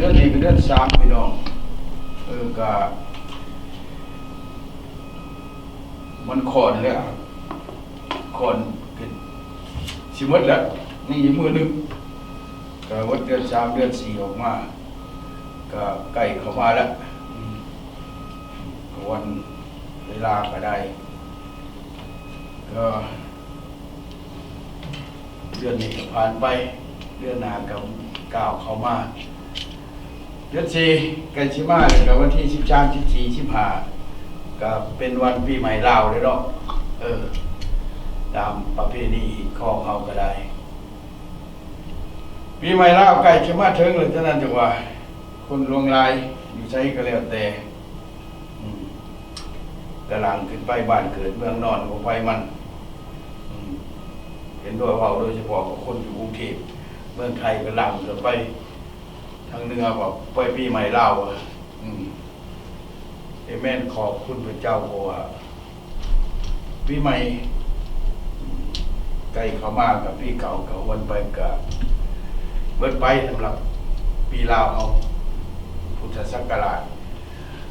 ອນນີ້ກໍເດືອນສາມ ພີ່ນ້ອງ. ເອີ ກະມັນຂ້ອນແລ້ວ ຂ້ອນ ຊິໝົດແລ້ວ ຍັງອີກມື້ໜຶ່ງ ກະໝົດເດືອນສາມ ເດືອນສີ່ອອກມາ ກະໃກ້ເຂົ້າມາແລ້ວ. ອືມ ກະວັນເວລາກະໄດ້ ກະເດືອນນີ້ກະຜ່ານໄປ ເດືອນໜ້າກະກ້າວເຂົ້າມາ. ເດືອນສີ່ໃກ້ຊິມາແລ້ວ ກະວັນທີສິບສາມ ສິບສີ່ ສິບຫ້າ ກະເປັນວັນປີໃໝ່ລາວເດ້ເນາະ. ເອີ ຕາມປະເພນີຂອງເຮົາກະໄດ້ ປີໃໝ່ລາວໃກ້ຊິມາເຖິງແລ້ວ. ສະນັ້ນຈຶ່ງວ່າ ຄົນຫຼວງຫຼາຍຢູ່ໃສກະແລ້ວແຕ່ ອືມ ກະຫຼັ່ງຂຶ້ນໄປບ້ານເກີດເມືອງນອນຂອງໃຜມັນ. ອືມ ເຫັນດ້ວຍເວົ້າໂດຍສະເພາະກັບຄົນຢູ່ກຸງເທບ ເມືອງໄທ ກະຫຼັ່ງຂຶ້ນໄປທາງເໜືອ ວ່າໄປປີໃໝ່ລາວ. ອືມ ເອເມນ ຂອບຄຸນພະເຈົ້າ ເພາະວ່າປີໃໝ່ໃກ້ເຂົ້າມາ ກະປີເກົ່າກະຫວນໄປ ກະເບິດໄປ ສຳລັບປີລາວເຮົາ ພຸດທະສັກກະລາດ.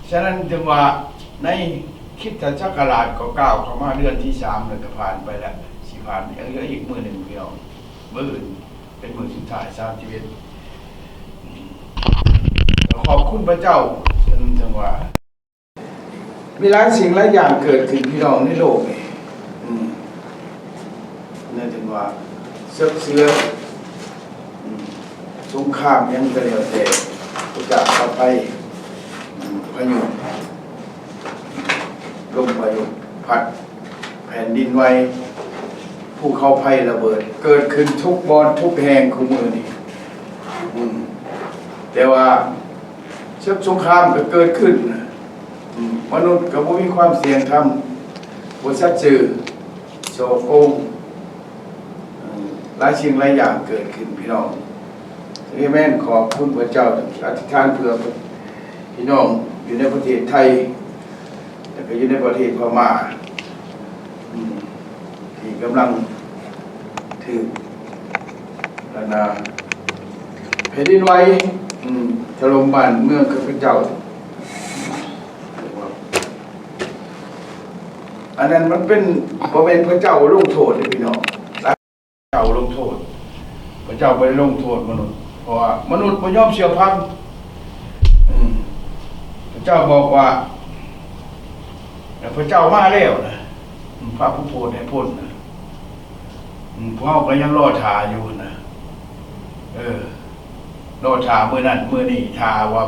ສະນັ້ນຈຶ່ງວ່າ ໃນຄຣິສຕະສັກກະລາດກໍກ້າວເຂົ້າມາເດືອນທີສາມ ແລ້ວກະຜ່ານໄປແລ້ວ ຊິຜ່ານ ຍັງເຫຼືອອີກມື້ໜຶ່ງ ພີ່ນ້ອງ. ມື້ອື່ນເປັນມື້ສຸດທ້າຍ ສາມສິບເອັດ. ອືມ ກໍຂອບຄຸນພະເຈົ້າ ເຊິ່ງ ເຊິ່ງວ່າມີຫຼາຍສິ່ງຫຼາຍຢ່າງເກີດຂຶ້ນ ພີ່ນ້ອງ ໃນໂລກນີ້. ອືມ ນັ້ນເຖິງວ່າເສືອກເສືອ ອືມ ສົງຄາມຫຍັງກະແລ້ວແຕ່ ອຸທະກະໄພ ອືມ ພາຍຸ ລົມພາຍຸພັດ ແຜ່ນດິນໄຫວ ພູເຂົາໄຟລະເບີດ ເກີດຂຶ້ນທຸກບ່ອນທຸກແຫ່ງຄູ່ມື້ນີ້. ອືມ ແຕ່ວ່າເສິກສົງຄາມກໍເກີດຂຶ້ນ. ອືມ ມະນຸດກໍບໍ່ມີຄວາມທ່ຽງທຳ ບໍ່ສັດຊື່ ສໍ້ໂກງ ເອີ ຫຼາຍສິ່ງຫຼາຍຢ່າງເກີດຂຶ້ນ ພີ່ນ້ອງ. ເອເມນ ຂອບຄຸນພະເຈົ້າ. ອະທິຖານເພື່ອພີ່ນ້ອງຢູ່ໃນປະເທດໄທ ແລ້ວກໍຢູ່ໃນປະເທດພະມ້າ ອືມ ທີ່ກຳລັງຖືກອັນນ່າ ແຜ່ນດິນໄຫວ ອືມ ຖະຫຼົ່ມບ້ານເມືອງຂ້າພະເຈົ້າ. ອັນນັ້ນມັນເປັນ ບໍ່ແມ່ນພະເຈົ້າລົງໂທດເດ້ພີ່ນ້ອງ. ເຈົ້າລົງໂທດ ພະເຈົ້າບໍ່ໄດ້ລົງໂທດມະນຸດ ເພາະວ່າມະນຸດບໍ່ຍອມເຊື່ອຟັງ. ອືມ ພະເຈົ້າບອກວ່າ ພະເຈົ້າມາແລ້ວນະ ອືມ ພະຜູ້ໂປດໃຫ້ພົ້ນນະ. ອືມ ພວກເຮົາກໍຍັງລໍຖ້າຢູ່ນະ ເອີ ລໍຖ້າມື້ນັ້ນມື້ນີ້ ຖ້າວ່າ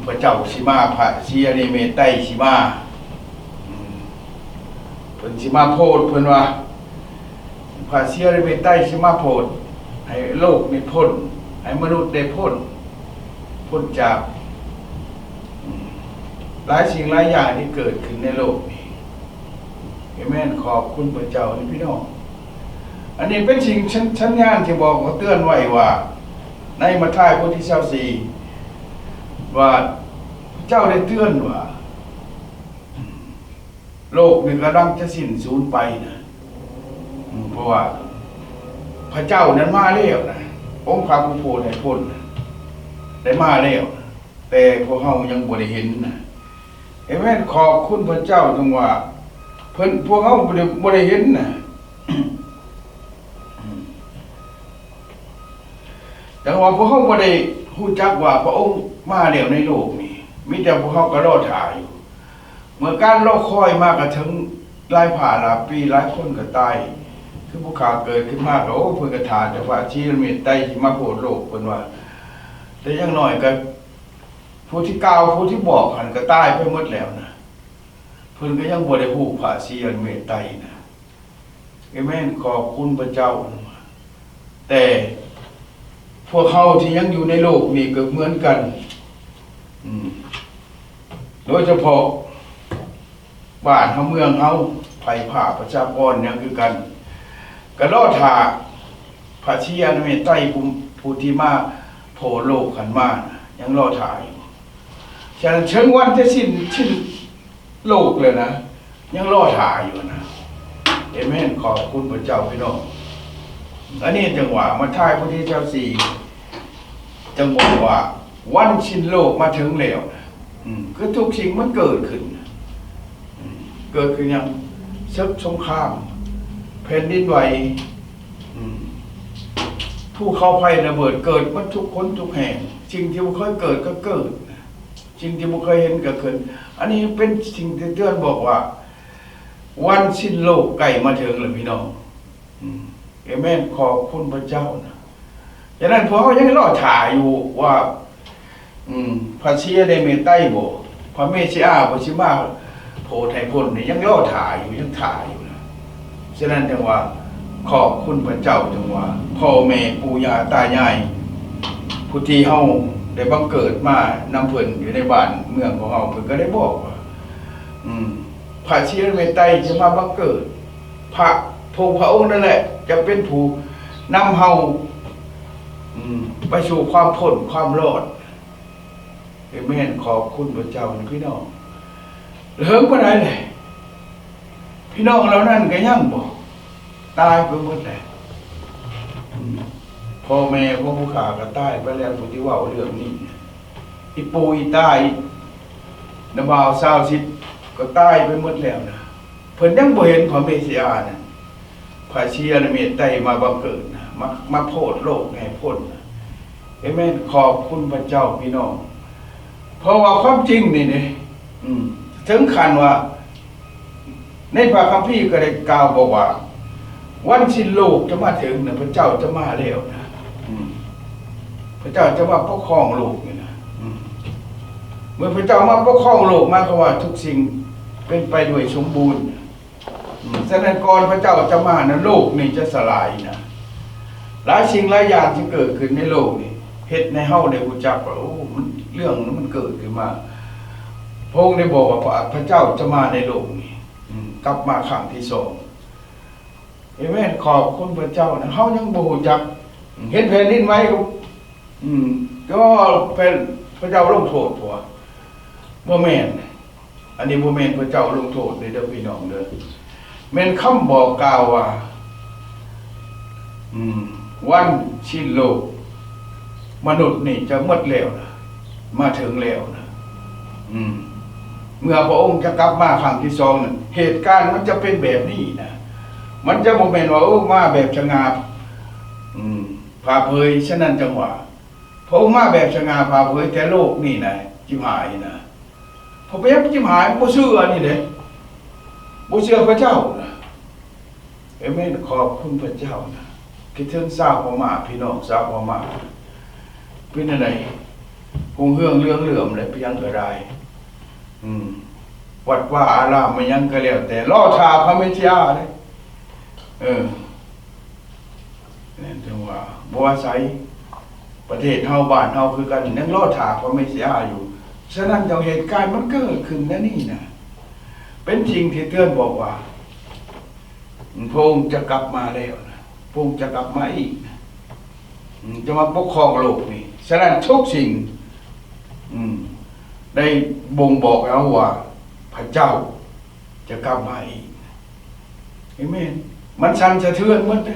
ພະເຈົ້າຊິມາ ພະສີອະລິເມໄຕຊິມາ ອືມ ເພິ່ນຊິມາໂພດ ເພິ່ນວ່າ ພະສີອະລິເມໄຕຊິມາໂພດ ໃຫ້ໂລກນີ້ພົ້ນ ໃຫ້ມະນຸດໄດ້ພົ້ນ ພົ້ນຈາກ ອືມ ຫຼາຍສິ່ງຫຼາຍຢ່າງທີ່ເກີດຂຶ້ນໃນໂລກນີ້. ເອເມນ ຂອບຄຸນພະເຈົ້ານີ້ພີ່ນ້ອງ. ອັນນີ້ເປັນສິ່ງສັນ ສັນຍານທີ່ບອກ ເຕືອນໄວ້ວ່າ ໃນມາທາຍບົດທີຊາວສີ່ ວ່າ ພະເຈົ້າໄດ້ເຕືອນວ່າ ໂລກນີ້ກຳລັງຈະສິ້ນສູນໄປນະ ອືມ ເພາະວ່າພະເຈົ້ານັ້ນມາແລ້ວນະ ອົງພະຜູ້ໂປດໃຫ້ພົ້ນນະ ໄດ້ມາແລ້ວ ແຕ່ພວກເຮົາຍັງບໍ່ໄດ້ເຫັນນະ. ເອເມນ ຂອບຄຸນພະເຈົ້າ ຈັ່ງວ່າເພິ່ນ ພວກເຮົາບໍ່ໄດ້ ບໍ່ໄດ້ເຫັນນະ ຈັ່ງວ່າພວກເຮົາບໍ່ໄດ້ຮູ້ຈັກວ່າພະອົງມາແລ້ວໃນໂລກນີ້ ມີແຕ່ພວກເຮົາກໍລໍຖ້າຢູ່. ເມື່ອການລໍຄອຍມາກະເຖິງຫຼາຍພາຫຼາຍປີ ຫຼາຍຄົນກະຕາຍ ຄືຜູ້ຂ້າເກີດຂຶ້ນມາກະ ໂອ້ ເພິ່ນກະຖ້າແຕ່ພະສີອະລິເມໄຕຊິມາໂພດໂລກ ເພິ່ນວ່າ ແຕ່ຢ່າງໜ້ອຍກະ ຜູ້ທີ່ກ່າວ ຜູ້ທີ່ບອກຫັ້ນກະຕາຍໄປໝົດແລ້ວນະ ເພິ່ນກະຍັງບໍ່ໄດ້ຮູ້ພະສີອະລິເມໄຕນະ. ເອເມນ ຂອບຄຸນພະເຈົ້າ. ແຕ່ພວກເຮົາທີ່ຍັງຢູ່ໃນໂລກນີ້ກໍເໝືອນກັນ ອືມ ໂດຍສະເພາະ ບ້ານເຮົາເມືອງເຮົາ ໄພພາກປະຊາກອນຫຍັງຄືກັນ ກໍລໍຖ້າພະສີອະລິເມໄຕ ຜູ້ ຜູ້ທີ່ມາໂພດໂລກຫັ້ນມາ ຍັງລໍຖ້າຢູ່. ສະນັ້ນເຖິງວັນຈະສິ້ນ ສິ້ນໂລກແລ້ວນະ ຍັງລໍຖ້າຢູ່ນະ. ເອເມນ ຂອບຄຸນພະເຈົ້າພີ່ນ້ອງ. ອັນນີ້ຈັ່ງວ່າມາທາຍບົດທີຊາວສີ່ ຈ ງບອກວ່າ ວັນສິ້ນໂລກມາເຖິງແລ້ວ. ອືມ ຄືທຸກສິ່ງມັນເກີດຂຶ້ນ. ອືມ ເກີດຂຶ້ນຫຍັງ? ເສິກສົງຄາມ, ແຜ່ນດິນໄຫວ, ອືມ ພູເຂົາໄຟລະເບີດ, ເກີດໝົດທຸກຄົນທຸກແຫ່ງ. ສິ່ງທີ່ບໍ່ເຄີຍເກີດກໍເກີດ, ສິ່ງທີ່ບໍ່ເຄີຍເຫັນກໍເກີດ. ອັນນີ້ເປັນສິ່ງທີ່ເຕືອນບອກວ່າ ວັນສິ້ນໂລກໃກ້ມາເຖິງແລ້ວ ພີ່ນ້ອງ. ອືມ ເອເມນ ຂອບຄຸນພະເຈົ້ານະ. ສະນັ້ນພວກເຮົາຍັງລໍຖ້າຢູ່ວ່າ ອືມ ພະເຊຍາເນເມໄຕບໍ ພະເມເຊຍາບໍຊິມາໂຜດໃຫ້ພົ້ນນີ້ ຍັງລໍຖ້າຢູ່ ຍັງຖ້າຢູ່ນະ. ສະນັ້ນຈັ່ງວ່າ ຂອບຄຸນພະເຈົ້າ ຈັ່ງວ່າ ພໍ່ແມ່ປູ່ຍ່າຕາຍາຍ ຜູ້ທີ່ເຮົາໄດ້ບັງເກີດມານຳເພິ່ນຢູ່ໃນບ້ານເມືອງຂອງເຮົາ ເພິ່ນກໍໄດ້ບອກວ່າ ອືມ ພະເຊຍາເນເມໄຕຈະມາບັງເກີດ ພະ ພະອົງ ພະອົງນັ້ນແຫຼະຈະເປັນຜູ້ນຳເຮົາ ອືມ ໄປສູ່ຄວາມພົ້ນຄວາມລອດ. ເອເມນ ຂອບຄຸນພະເຈົ້ານະ ພີ່ນ້ອງ. ເຖິງປານໃດແຫຼະ ພີ່ນ້ອງເຫຼົ່ານັ້ນກໍຍັງບໍ່ ຕາຍໄປໝົດແລ້ວ. ອືມ ພໍ່ແມ່ຂອງຜູ້ຂ້າກໍຕາຍໄປແລ້ວ ຜູ້ທີ່ເວົ້າເລື່ອງນີ້ ອີ່ປູ່ອີ່ຕາ ອີ່ນ້າບ່າວຊາວສິດກໍຕາຍໄປໝົດແລ້ວນະ. ເພິ່ນຍັງບໍ່ເຫັນພະເມເຊຍານັ້ນ ພະເຊຍາເນເມໄຕມາບັງເກີດນະ ມາ ມາໂຜດໂລກໃຫ້ພົ້ນນະ. ເອເມນ ຂອບຄຸນພະເຈົ້າ ພີ່ນ້ອງ. ເພາະວ່າຄວາມຈິງນີ້ເດ້ ອືມ ເຖິງຂັ້ນວ່າ ໃນພະຄຳພີກໍໄດ້ກ່າວບອກວ່າ ວັນສິ້ນໂລກຈະມາເຖິງນະ ພະເຈົ້າຈະມາແລ້ວນະ. ອືມ ພະເຈົ້າຈະມາປົກຄອງໂລກນີ້ນະ. ອືມ ເມື່ອພະເຈົ້າມາປົກຄອງໂລກ ໝາຍຄວາມວ່າທຸກສິ່ງເປັນໄປດ້ວຍສົມບູນ. ອືມ ສະນັ້ນກ່ອນພະເຈົ້າຈະມານະ ໂລກນີ້ຈະສະຫຼາຍນະ. ຫຼາຍສິ່ງຫຼາຍຢ່າງທີ່ເກີດຂຶ້ນໃນໂລກນີ້ ເຮັດໃຫ້ເຮົາໄດ້ຮູ້ຈັກວ່າ ໂອ້ ມັນ ເລື່ອງມັນເກີດຂຶ້ນມາ. ພະອົງໄດ້ບອກວ່າ ພະ ພະເຈົ້າຈະມາໃນໂລກນີ້ ອືມ ກັບມາຄັ້ງທີສອງ. ເອເມນ ຂອບຄຸນພະເຈົ້ານະ. ເຮົາຍັງບໍ່ຮູ້ຈັກ ເຫັນແຜ່ນດິນໄຫວກໍ ອືມ ກໍແຜ່ນ ພະເຈົ້າລົງໂທດຕົວະ ບໍ່ແມ່ນ. ອັນນີ້ບໍ່ແມ່ນພະເຈົ້າລົງໂທດເດີ ເດີພີ່ນ້ອງເດີ. ແມ່ນຄຳບອກກ່າວວ່າ ອືມ ວັນສິ້ນໂລກ ມະນຸດນີ້ຈະໝົດແລ້ວນະ ມາເຖິງແລ້ວນະ. ອືມ ເມື່ອພະອົງຈະກັບມາຄັ້ງທີສອງນັ້ນ ເຫດການມັນຈະເປັນແບບນີ້ນະ. ມັນຈະບໍ່ແມ່ນວ່າ ໂອ້ ມາແບບສະຫງ່າ ອືມ ຜ່າເຜີຍ. ສະນັ້ນຈັ່ງວ່າ ພະອົງມາແບບສະຫງ່າຜ່າເຜີຍ ແຕ່ໂລກນີ້ນະຈິບຫາຍນະ. ເພາະເປັນຫຍັງຈິບຫາຍ? ບໍ່ເຊື່ອນີ້ເດ້ ບໍ່ເຊື່ອພະເຈົ້ານະ. ເອເມນ ຂອບຄຸນພະເຈົ້ານະ. ຄິດເຖິງຊາວພະມ້າ ພີ່ນ້ອງຊາວພະມ້າ ເປັນຈັ່ງໃດ? ຮຸ່ງເຮືອງເຫຼືອງເຫຼື້ອມແຫຼະ ເປັນຫຍັງກໍໄດ້. ອືມ ວັດວາອາລາມ ແມ່ນຫຍັງກໍແລ້ວແຕ່ ລໍຖ້າພະເມສຢາເດ້. ເອີ ແມ່ນຈັ່ງວ່າ ບໍ່ວ່າໃສ ປະເທດເຮົາ ບ້ານເຮົາຄືກັນ ຍັງລໍຖ້າພະເມສຢາຢູ່. ສະນັ້ນເຈົ້າ ເຫດການມັນເກີດຂຶ້ນແນວນີ້ນະ ເປັນສິ່ງທີ່ເຕືອນບອກວ່າ ພະອົງຈະກັບມາແລ້ວນະ ພະອົງຈະກັບມາອີກນະ ຈະມາປົກຄອງໂລກນີ້. ສະນັ້ນທຸກສິ່ງ ອືມ ໄດ້ບົ່ງບອກເຮົາວ່າ ພະເຈົ້າຈະກັບມາອີກ. ເອເມນ. ມັນສັ່ນສະເທືອນໝົດເດ້.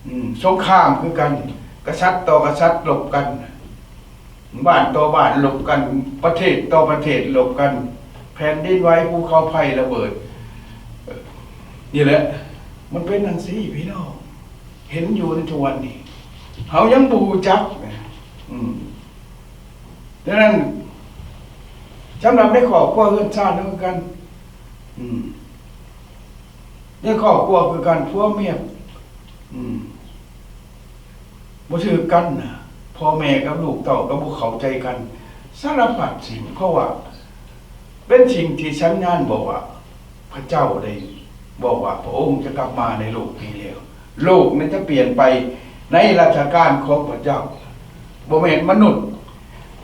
ອືມ ສົງຄາມຄືກັນ, ກະສັດຕໍ່ກະສັດລົບກັນ, ບ້ານຕໍ່ບ້ານລົບກັນ, ປະເທດຕໍ່ປະເທດລົບກັນ, ແຜ່ນດິນໄຫວ, ພູເຂົາໄຟລະເບີດ. ນີ້ແຫຼະ ມັນເປັນຈັ່ງຊີ້ ພີ່ນ້ອງ. ເຫັນຢູ່ໃນທຸກວັນນີ້ ເຮົາຍັງບໍ່ຮູ້ຈັກ. ອືມ ດັ່ງນັ້ນ ສຳລັບໃນຄອບຄົວເຮືອນຊານກໍຄືກັນ ອືມ ໃນຄອບຄົວຄືກັນ ຜົວເມຍ ອືມ ບໍ່ຖືກກັນນະ, ພໍ່ແມ່ກັບລູກເຕົ້າກໍບໍ່ເຂົ້າໃຈກັນ ສາລະພັດສິ່ງ. ເພາະວ່າເປັນສິ່ງທີ່ສັນຍານບອກວ່າ ພະເຈົ້າໄດ້ບອກວ່າ ພະອົງຈະກັບມາໃນໂລກນີ້ແລ້ວ. ໂລກນັ້ນຈະປ່ຽນໄປໃນລັດຖະການຂອງພະເຈົ້າ. ບໍ່ແມ່ນມະນຸດ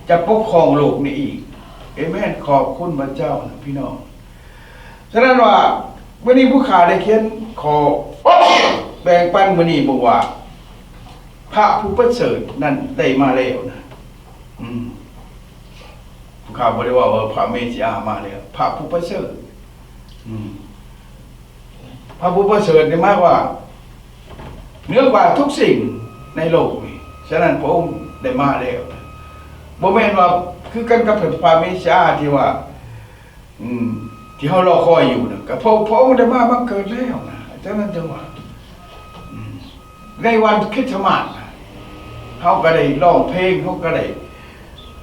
ຈະປົກຄອງໂລກນີ້ອີກ. ເອເມນ. ຂອບຄຸນພະເຈົ້ານະ ພີ່ນ້ອງ. ສະນັ້ນວ່າ ມື້ນີ້ຜູ້ຂ້າໄດ້ຂຽນຂໍ້ແບ່ງປັນມື້ນີ້ບອກວ່າ ພະຜູ້ປະເສີດນັ້ນໄດ້ມາແລ້ວນະ. ອືມ ຂ້າບໍ່ໄດ້ເວົ້າວ່າພະເມສຢາມາແລ້ວ, ພະຜູ້ປະເສີດ. ອືມ ພະຜູ້ປະເສີດນີ້ໝາຍວ່າ ເໜືອກວ່າທຸກສິ່ງໃນໂລກນີ້. ສະນັ້ນ ພະອົງ ໄດ້ມາແລ້ວນະ. ບໍ່ແມ່ນວ່າຄືກັນກັບພະເມສຍາທີ່ວ່າ ອືມ ທີ່ເຮົາລໍຄອຍຢູ່ນະ, ກໍພະ ພະອົງໄດ້ມາບັງເກີດແລ້ວນະ. ຈັ່ງນັ້ນຈັ່ງວ່າ ອືມ ໃນວັນຄຣິສຕະມາດນະ ເຮົາກໍໄດ້ຮ້ອງເພງ, ເຮົາກໍໄດ້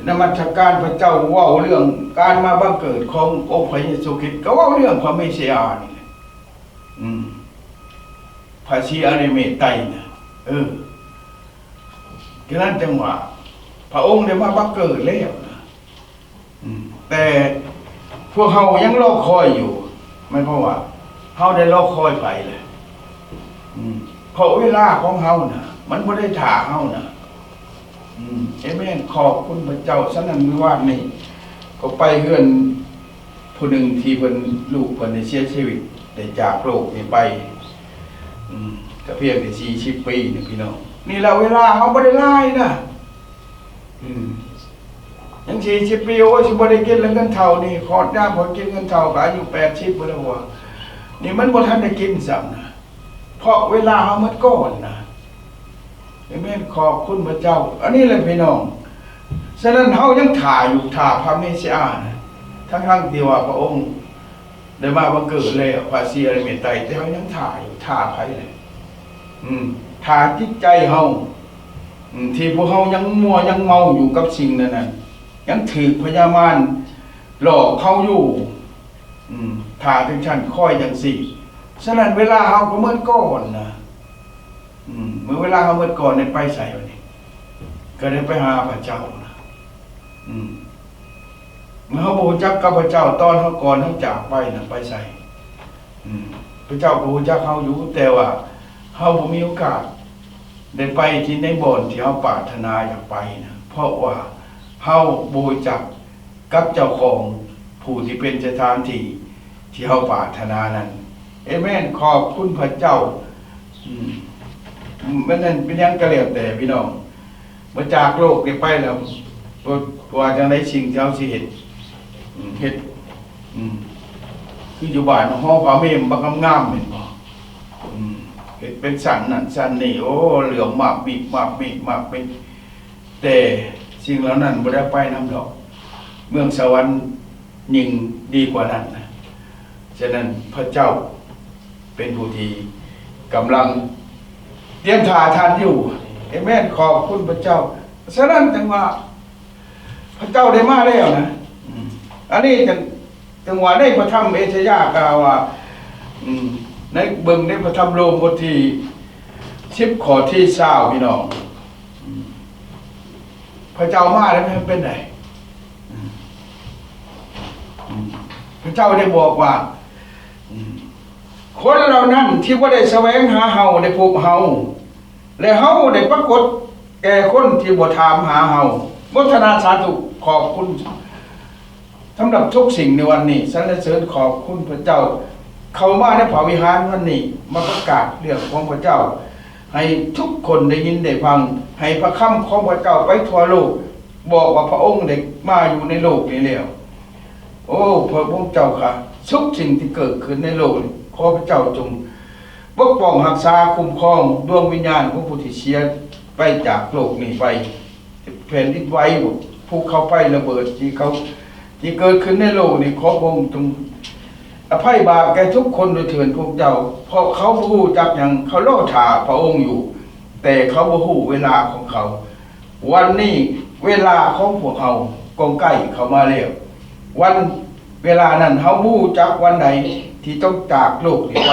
ນະມັດສະການພະເຈົ້າ, ເວົ້າເລື່ອງການມາບັງເກີດຂອງອົງພະເຢຊູຄຣິດ, ກໍເວົ້າເລື່ອງພະເມສຍານີ້ແຫຼະ. ອືມ ພະສີອາລິເມໄຕນະ. ເອີ ສະນັ້ນຈຶ່ງວ່າ ພະອົງໄດ້ມາບັງເກີດແລ້ວນະ. ອືມ ແຕ່ພວກເຮົາຍັງລໍຄອຍຢູ່. ໝາຍຄວາມວ່າ ເຮົາໄດ້ລໍຄອຍໃຜແຫຼະ? ອືມ ເພາະເວລາຂອງເຮົານະ ມັນບໍ່ໄດ້ຖ້າເຮົານະ. ອືມ ເອເມນ. ຂອບຄຸນພະເຈົ້າ. ສະນັ້ນ ມື້ວານນີ້ກໍໄປເຮືອນຜູ້ໜຶ່ງທີ່ເພິ່ນ ລູກເພິ່ນໄດ້ເສຍຊີວິດ ໄດ້ຈາກໂລກນີ້ໄປ. ອືມ ກໍພຽງແຕ່ສີ່ສິບປີນີ້ພີ່ນ້ອງ. ນີ້ລະເວລາເຮົາບໍ່ໄດ້ຫຼາຍນະ. ອືມ ຍັງສີ່ສິບປີ ໂອ້ຍ ຊິບໍ່ໄດ້ກິນແລ້ວເງິນເຖົ້ານີ້. ຮອດຍາມເຂົາກິນເງິນເຖົ້າກໍອາຍຸແປດສິບພຸ້ນແລ້ວ. ນີ້ມັນບໍ່ທັນໄດ້ກິນຊ້ຳນະ ເພາະເວລາເຮົາໝົດກ່ອນນະ. ເອເມນ. ຂອບຄຸນພະເຈົ້າ. ອັນນີ້ແຫຼະພີ່ນ້ອງ. ສະນັ້ນເຮົາຍັງຖ້າຢູ່, ຖ້າພະເມສຍານະ, ທັງໆທີ່ວ່າພະອົງໄດ້ມາບັງເກີດແລ້ວ, ພະສີອາລິເມໄຕ, ແຕ່ເຮົາຍັງຖ້າຢູ່. ຖ້າໃຜແຫຼະ? ອືມ ຖ້າຈິດໃຈເຮົາ, ອືມ ທີ່ພວກເຮົາຍັງມົວຍັງເມົາຢູ່ກັບສິ່ງນັ້ນນະ, ຍັງຖືກພະຍາມານຫຼອກເຮົາຢູ່. ອືມ ຖ້າຈັ່ງຊັ້ນ, ຄອຍຈັ່ງຊີ້, ສະນັ້ນເວລາເຮົາກໍໝົດກ່ອນນະ. ອືມ ເມື່ອເວລາເຮົາໝົດກ່ອນ ໄດ້ໄປໃສບັດນີ້? ກໍໄດ້ໄປຫາພະເຈົ້ານະ. ອືມ ເມື່ອເຮົາບໍ່ຮູ້ຈັກກັບພະເຈົ້າ ຕອນເຮົາ ກ່ອນເຮົາຈາກໄປນະ ໄປໃສ? ອືມ ພະເຈົ້າກໍຮູ້ຈັກເຮົາຢູ່, ແຕ່ວ່າເຮົາບໍ່ມີໂອກາດໄດ້ໄປທີ່ໃນບ່ອນທີ່ເຮົາປາດຖະໜາຢາກໄປນະ, ເພາະວ່າເຮົາບໍ່ຮູ້ຈັກ ກັບເຈົ້າຂອງຜູ້ທີ່ເປັນສະຖານທີ່ທີ່ເຮົາປາດຖະໜານັ້ນ. ເອເມນ. ຂອບຄຸນພະເຈົ້າ. ອືມ ມັນນັ້ນເປັນຫຍັງກໍແລ້ວແຕ່ພີ່ນ້ອງ, ມາຈາກໂລກນີ້ໄປແລ້ວ, ບໍ່ວ່າຈັ່ງໃດສິ່ງທີ່ເຮົາຊິເຮັດ, ອືມ ເຮັດ, ອືມ ຄືຢູ່ບ້ານຫໍພະເມມບັກງາມໆ ແມ່ນບໍ່? ອືມ ເຮັດເປັນຊັ້ນນັ້ນຊັ້ນນີ້, ໂອ້ ເຫຼືອມາບມີບ ມາບມີບ ມາບມີບ. ແຕ່ສິ່ງເຫຼົ່ານັ້ນບໍ່ໄດ້ໄປນຳດອກ. ເມືອງສະຫວັນຍິ່ງດີກວ່ານັ້ນນະ. ສະນັ້ນພະເຈົ້າເປັນຜູ້ທີ່ກຳລັງຕຽມຖ້າທ່ານຢູ່. ເອເມນ. ຂອບຄຸນພະເຈົ້າ. ສະນັ້ນຈຶ່ງວ່າພະເຈົ້າໄດ້ມາແລ້ວນະ. ອືມ ອັນນີ້ຈັ່ງ ຈັ່ງວ່າໃນພະທຳເອຊາຍາກ່າວວ່າ, ອືມ ໃນ ເບິ່ງໃນພະທຳໂລມບົດທີສິບ ຂໍ້ທີຊາວ ພີ່ນ້ອງ, ອືມ ພະເຈົ້າມາແລ້ວມັນເປັນໃດ? ອືມ ອືມ ພະເຈົ້າໄດ້ບອກວ່າ, ອືມ ຄົນເຫຼົ່ານັ້ນທີ່ບໍ່ໄດ້ສະແຫວງຫາເຮົາໄດ້ພົບເຮົາ, ແລະ ເຮົາໄດ້ປາກົດແກ່ຄົນທີ່ບໍ່ຖາມຫາເຮົາ. ໂມທະນາສາທຸ, ຂອບຄຸນ ສຳລັບທຸກສິ່ງໃນວັນນີ້. ສັນລະເສີນຂອບຄຸນພະເຈົ້າ. ເຂົ້າມາໃນພະວິຫານວັນນີ້ ມາປະກາດເລື່ອງຂອງພະເຈົ້າ ໃຫ້ທຸກຄົນໄດ້ຍິນໄດ້ຟັງ, ໃຫ້ພະຄຳຂອງພະເຈົ້າໄປທົ່ວໂລກ, ບອກວ່າພະອົງໄດ້ມາຢູ່ໃນໂລກນີ້ແລ້ວ. ໂອ້ ພະອົງເຈົ້າຂ້າ, ທຸກສິ່ງທີ່ເກີດຂຶ້ນໃນໂລກນີ້ ຂໍພະເຈົ້າຈົ່ງປົກປ້ອງຮັກສາຄຸ້ມຄອງດວງວິນຍານຂອງຜູ້ທີ່ເສຍໄປຈາກໂລກນີ້ໄປ. ແຜ່ນດິນໄຫວບໍ, ພູເຂົາໄຟລະເບີດ ທີ່ເຂົາ ທີ່ເກີດຂຶ້ນໃນໂລກນີ້, ຂໍພະອົງຈົ່ງອະໄພບາບແກ່ທຸກຄົນດ້ວຍເທີ້ນພະອົງເຈົ້າ, ເພາະເຂົາບໍ່ຮູ້ຈັກຫຍັງ, ເຂົາລໍຖ້າພະອົງຢູ່, ແຕ່ເຂົາບໍ່ຮູ້ເວລາຂອງເຂົາ. ວັນນີ້ເວລາຂອງພວກເຮົາກໍໃກ້ເຂົ້າມາແລ້ວ. ວັນ ເວລານັ້ນເຮົາບໍ່ຮູ້ຈັກວັນໃດທີ່ຕ້ອງຈາກໂລກນີ້ໄປ.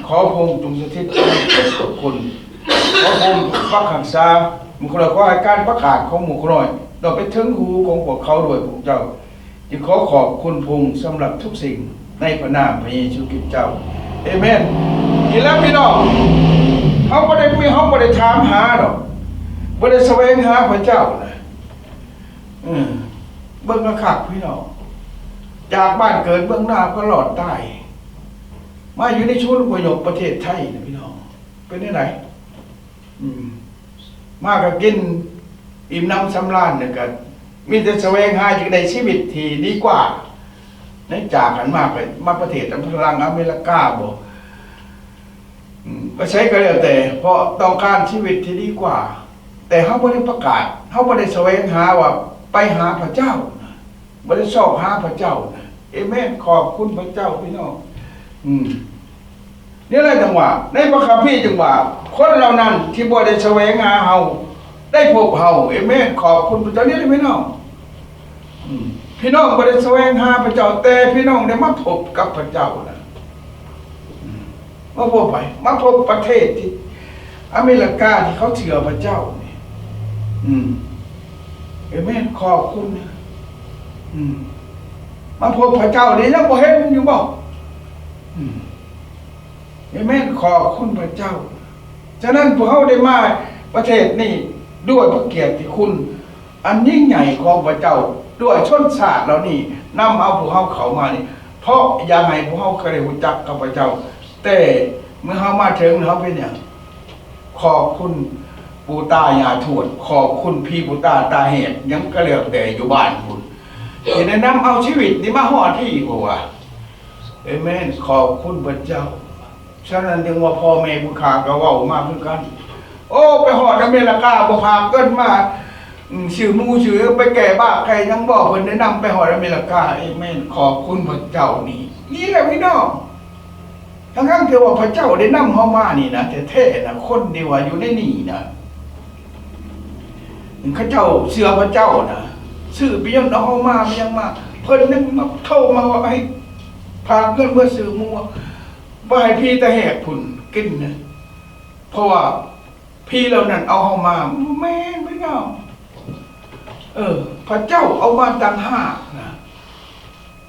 ຂໍພະອົງຈົ່ງສະຖິດຢູ່ໃນທຸກຄົນ. ຂໍພະອົງປົກປັກຮັກສາໝູ່ຂ້ານ້ອຍ. ຂໍໃຫ້ການປະກາດຂອງໝູ່ຂ້ານ້ອຍ ຕ້ອງໄປເຖິງຫູຂອງພວກເຂົາດ້ວຍພະອົງເຈົ້າ. ຈຶ່ງຂໍຂອບຄຸນພະອົງສຳລັບທຸກສິ່ງ ໃນພະນາມພະເຢຊູຄຣິດເຈົ້າ. ເອເມນ. ນີ້ລະພີ່ນ້ອງ, ເຮົາບໍ່ໄດ້ມີ, ເຮົາບໍ່ໄດ້ຖາມຫາດອກ, ບໍ່ໄດ້ສະແຫວງຫາພະເຈົ້ານະ. ເອີ ເບິ່ງຄັກໆ ພີ່ນ້ອງ, ຈາກບ້ານເກີດເມືອງນາ ກໍລອດຕາຍ ມາຢູ່ໃນສູນອະພະຍົບປະເທດໄທນະພີ່ນ້ອງ. ເປັນແນວໃດ? ອືມ ມາກໍກິນອີ່ມໜຳສຳລານ ແລ້ວກໍມີແຕ່ສະແຫວງຫາ ຢາກໄດ້ຊີວິດທີ່ດີກວ່າ. ໃນຈາກຫັ້ນມາ ໄປມາປະເທດທາງຝັ່ງອາເມລິກາບໍ? ອືມ ໄປໃສກໍແລ້ວແຕ່ ເພາະຕ້ອງການຊີວິດທີ່ດີກວ່າ. ແຕ່ເຮົາບໍ່ໄດ້ປະກາດ, ເຮົາບໍ່ໄດ້ສະແຫວງຫາວ່າໄປຫາພະເຈົ້ານະ, ບໍ່ໄດ້ຊອກຫາພະເຈົ້ານະ. ເອເມນ. ຂອບຄຸນພະເຈົ້າ, ພີ່ນ້ອງ. ອືມ. ນີ້ແຫຼະຈັ່ງວ່າ ໃນພະຄຳພີຈຶ່ງວ່າ ຄົນເຫຼົ່ານັ້ນທີ່ບໍ່ໄດ້ສະແຫວງຫາເຮົາ ໄດ້ພົບເຮົາ. ເອເມນ. ຂອບຄຸນພະເຈົ້າ. ນີ້ແຫຼະພີ່ນ້ອງ. ອືມ. ພີ່ນ້ອງບໍ່ໄດ້ສະແຫວງຫາພະເຈົ້າ, ແຕ່ພີ່ນ້ອງໄດ້ມາພົບກັບພະເຈົ້ານະ. ອືມ. ມາພົບໃຜ? ມາພົບປະເທດທີ່ອາເມລິກາທີ່ເຂົາເຊື່ອພະເຈົ້ານີ້. ອືມ. ເອເມນ. ຂອບຄຸນ. ອືມ. ມາພົບພະເຈົ້ານີ້ ຍັງບໍ່ເຫັນຢູ່ບໍ່? ອືມ. ເອເມນ. ຂອບຄຸນພະເຈົ້າ. ສະນັ້ນ ພວກເຮົາໄດ້ມາປະເທດນີ້ດ້ວຍພະກຽດທີ່ຄຸນອັນຍິ່ງໃຫຍ່ຂອງພະເຈົ້າ, ດ້ວຍຊົນຊາດເຫຼົ່ານີ້ນຳເອົາພວກເຮົາເຂົ້າມານີ້ ເພາະຢາກໃຫ້ພວກເຮົາໄດ້ຮູ້ຈັກກັບພະເຈົ້າ. ແຕ່ເມື່ອເຮົາມາເຖິງ ເຮົາເປັນຫຍັງ? ຂອບຄຸນປູ່ຕາຍ່າທວດ, ຂອບຄຸນຜີປູ່ຕາຕາແຫກ ຫຍັງກໍແລ້ວແຕ່ຢູ່ບ້ານພຸ້ນ ທີ່ໄດ້ນຳເອົາຊີວິດນີ້ມາຮອດທີ່ ເພາະວ່າ ເອເມນ. ຂອບຄຸນພະເຈົ້າ. ສະນັ້ນຈຶ່ງວ່າພໍ່ແມ່ຜູ້ຂ້າກໍເວົ້າມາຄືກັນ, ໂອ້ ໄປຮອດອາເມລິກາບໍ່ພາເງິນມາ ອືມ ຊື້ໝູຊື້ຫຍັງ ໄປແກ້ບາກແກ້ຫຍັງບໍ່? ເພິ່ນໄດ້ນຳໄປຮອດອາເມລິກາ. ເອເມນ. ຂອບຄຸນພະເຈົ້າ. ນີ້ ນີ້ແຫຼະພີ່ນ້ອງ, ທັງໆທີ່ວ່າພະເຈົ້າໄດ້ນຳເຮົາມານີ້ນະ ແທ້ໆນະ, ຄົນທີ່ວ່າຢູ່ໃນນີ້ນະ ເຂົາເຈົ້າເຊື່ອພະເຈົ້ານະ, ຊື້ປະໂຫຍດເອົາເຮົາມາ ມີຫຍັງມາ, ເພິ່ນຍັງມາໂທມາວ່າໃຫ້ພາເງິນເມືອຊື້ໝູ ບໍ່ໃຫ້ຜີຕາແຫກພຸ້ນກິນນະ, ເພາະວ່າຜີເຫຼົ່ານັ້ນເອົາເຮົາມາ. ບໍ່ແມ່ນພີ່ນ້ອງ. ເອີ ພະເຈົ້າເອົາມາຕ່າງຫາກນະ.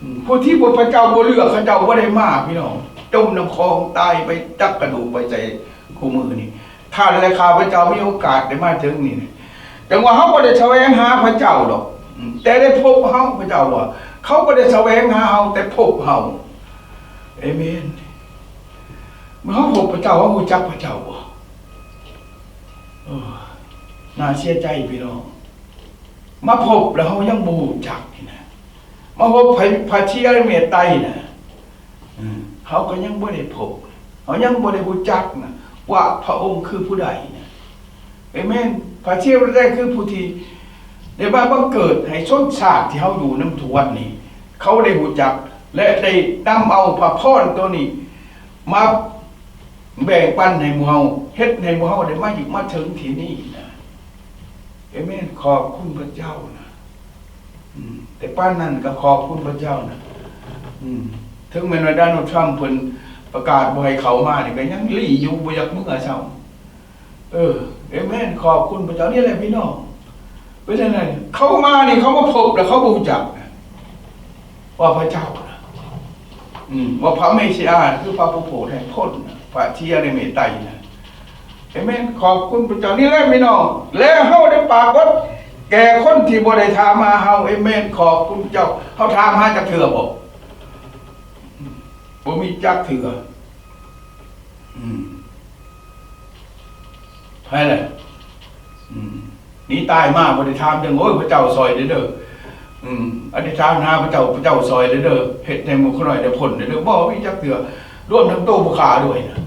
ອືມ ຜູ້ທີ່ບໍ່ ພະເຈົ້າບໍ່ເລືອກ ເຂົາເຈົ້າບໍ່ໄດ້ມາ ພີ່ນ້ອງ, ຈົມນ້ຳຂອງ ຕາຍໄປ ຈັກກະດູກໄປໃສ. ຄູ່ມື້ນີ້ ທ່ານ ແລະ ຂ້າພະເຈົ້າມີໂອກາດໄດ້ມາເຖິງນີ້ນະ, ຈັ່ງວ່າເຮົາບໍ່ໄດ້ສະແຫວງຫາພະເຈົ້າດອກ, ອືມ ແຕ່ໄດ້ພົບເຮົາ. ພະເຈົ້າວ່າ ເຂົາບໍ່ໄດ້ສະແຫວງຫາເຮົາ ແຕ່ພົບເຮົາ. ເອເມນ. ເມື່ອເຮົາພົບພະເຈົ້າ ເຮົາຮູ້ຈັກພະເຈົ້າບໍ່? ເອີ ໜ້າເສຍໃຈພີ່ນ້ອງ, ມາພົບແລ້ວເຮົາຍັງບໍ່ຮູ້ຈັກນີ້ນະ. ມາພົບພະ ພະຊີອາລິເມໄຕນະ, ເອີ ເຮົາກໍຍັງບໍ່ໄດ້ພົບ, ເຮົາຍັງບໍ່ໄດ້ຮູ້ຈັກນະ ວ່າພະອົງຄືຜູ້ໃດນະ. ເອເມນ. ພະຊີອາລິເມໄຕຄືຜູ້ທີ່ໄດ້ມາບັງເກີດໃຫ້ຊົນຊາດທີ່ເຮົາຢູ່ນຳທຸກວັນນີ້ ເຂົາໄດ້ຮູ້ຈັກ ແລະ ໄດ້ນຳເອົາພະພອນໂຕນີ້ມາ ແບ່ງປັນໃຫ້ໝູ່ເຮົາ, ເຮັດໃຫ້ໝູ່ເຮົາໄດ້ມາຢູ່ມາເຖິງທີ່ນີ້ນະ. ເອເມນ. ຂອບຄຸນພະເຈົ້ານະ. ອືມ ແຕ່ປານນັ້ນກໍຂອບຄຸນພະເຈົ້ານະ. ອືມ ເຖິງແມ່ນວ່າ ໂດນັລ ທຣຳ ເພິ່ນປະກາດບໍ່ໃຫ້ເຂົ້າມານີ້ ກໍຍັງຫຼີ້ຢູ່ ບໍ່ຢາກເມືອຊ້ຳ. ເອີ ເອເມນ. ຂອບຄຸນພະເຈົ້າ. ນີ້ແຫຼະພີ່ນ້ອງ, ເປັນຈັ່ງໃດ? ເຂົາມານີ້ ເຂົາມາພົບແລ້ວເຂົາບໍ່ຮູ້ຈັກນະ ວ່າພະເຈົ້ານະ ອືມ ວ່າພະເມຊິອາ ຄືພະຜູ້ໂຜດໃຫ້ພົ້ນນະ, ພະຊີອາລິເມໄຕນະ. ເອເມນ. ຂອບຄຸນພະເຈົ້າ. ນີ້ແຫຼະພີ່ນ້ອງ, ແລະ ເຮົາໄດ້ປາກົດແກ່ຄົນທີ່ບໍ່ໄດ້ຖາມຫາເຮົາ. ເອເມນ. ຂອບຄຸນເຈົ້າ. ເຮົາຖາມຫາຈັກເທື່ອບໍ່? ບໍ່ມີຈັກເທື່ອ. ອືມ ໃຜລະ? ອືມ ໜີຕາຍມາບໍ່ໄດ້ຖາມເຖິງ ໂອ້ຍ ພະເຈົ້າຊ່ອຍແດ່ເດີ. ອືມ ອະທິຖານຫາພະເຈົ້າ, ພະເຈົ້າຊ່ອຍແດ່ເດີ, ເຮັດໃຫ້ໝູ່ຂ້ານ້ອຍໄດ້ພົ້ນແດ່ເດີ. ບໍ່ມີຈັກເທື່ອ, ລວມທັງໂຕຜູ້ຂ້າດ້ວຍນະ.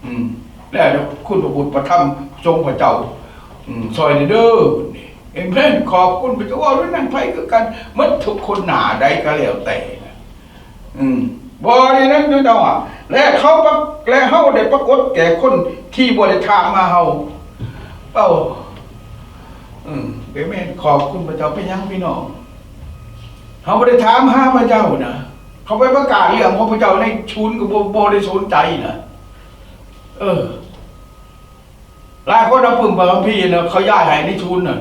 ອືມ ແລ້ວຄຸນພະບຸດພະທຳສົງພະເຈົ້າ ອືມ ຊ່ອຍແດ່ເດີ. ເອເມນ. ຂອບຄຸນພະເຈົ້າ. ເວົ້າເລື່ອງນັ້ນໄປຄືກັນໝົດທຸກຄົນ ໜ້າໃດກໍແລ້ວແຕ່ນະ. ອືມ ບໍ່ໄດ້ນັ້ນເນາະ ແລະ ເຂົາປະ ແລະ ເຮົາໄດ້ປາກົດແກ່ຄົນທີ່ບໍ່ໄດ້ຖາມມາເຮົາ. ເອົາ ອືມ ເອເມນ. ຂອບຄຸນພະເຈົ້າ. ເປັນຫຍັງພີ່ນ້ອງ? ເຮົາບໍ່ໄດ້ຖາມຫາພະເຈົ້ານະ. ເຂົາໄປປະກາດເລື່ອງຂອງພະເຈົ້າໃນສູນກໍບໍ່ ບໍ່ໄດ້ສົນໃຈນະ. ເອີ ຫຼາຍຄົນເອົາປຶ້ມພະຄຳພີນະ ເຂົາຍ້າຍໃຫ້ໃນສູນນັ້ນ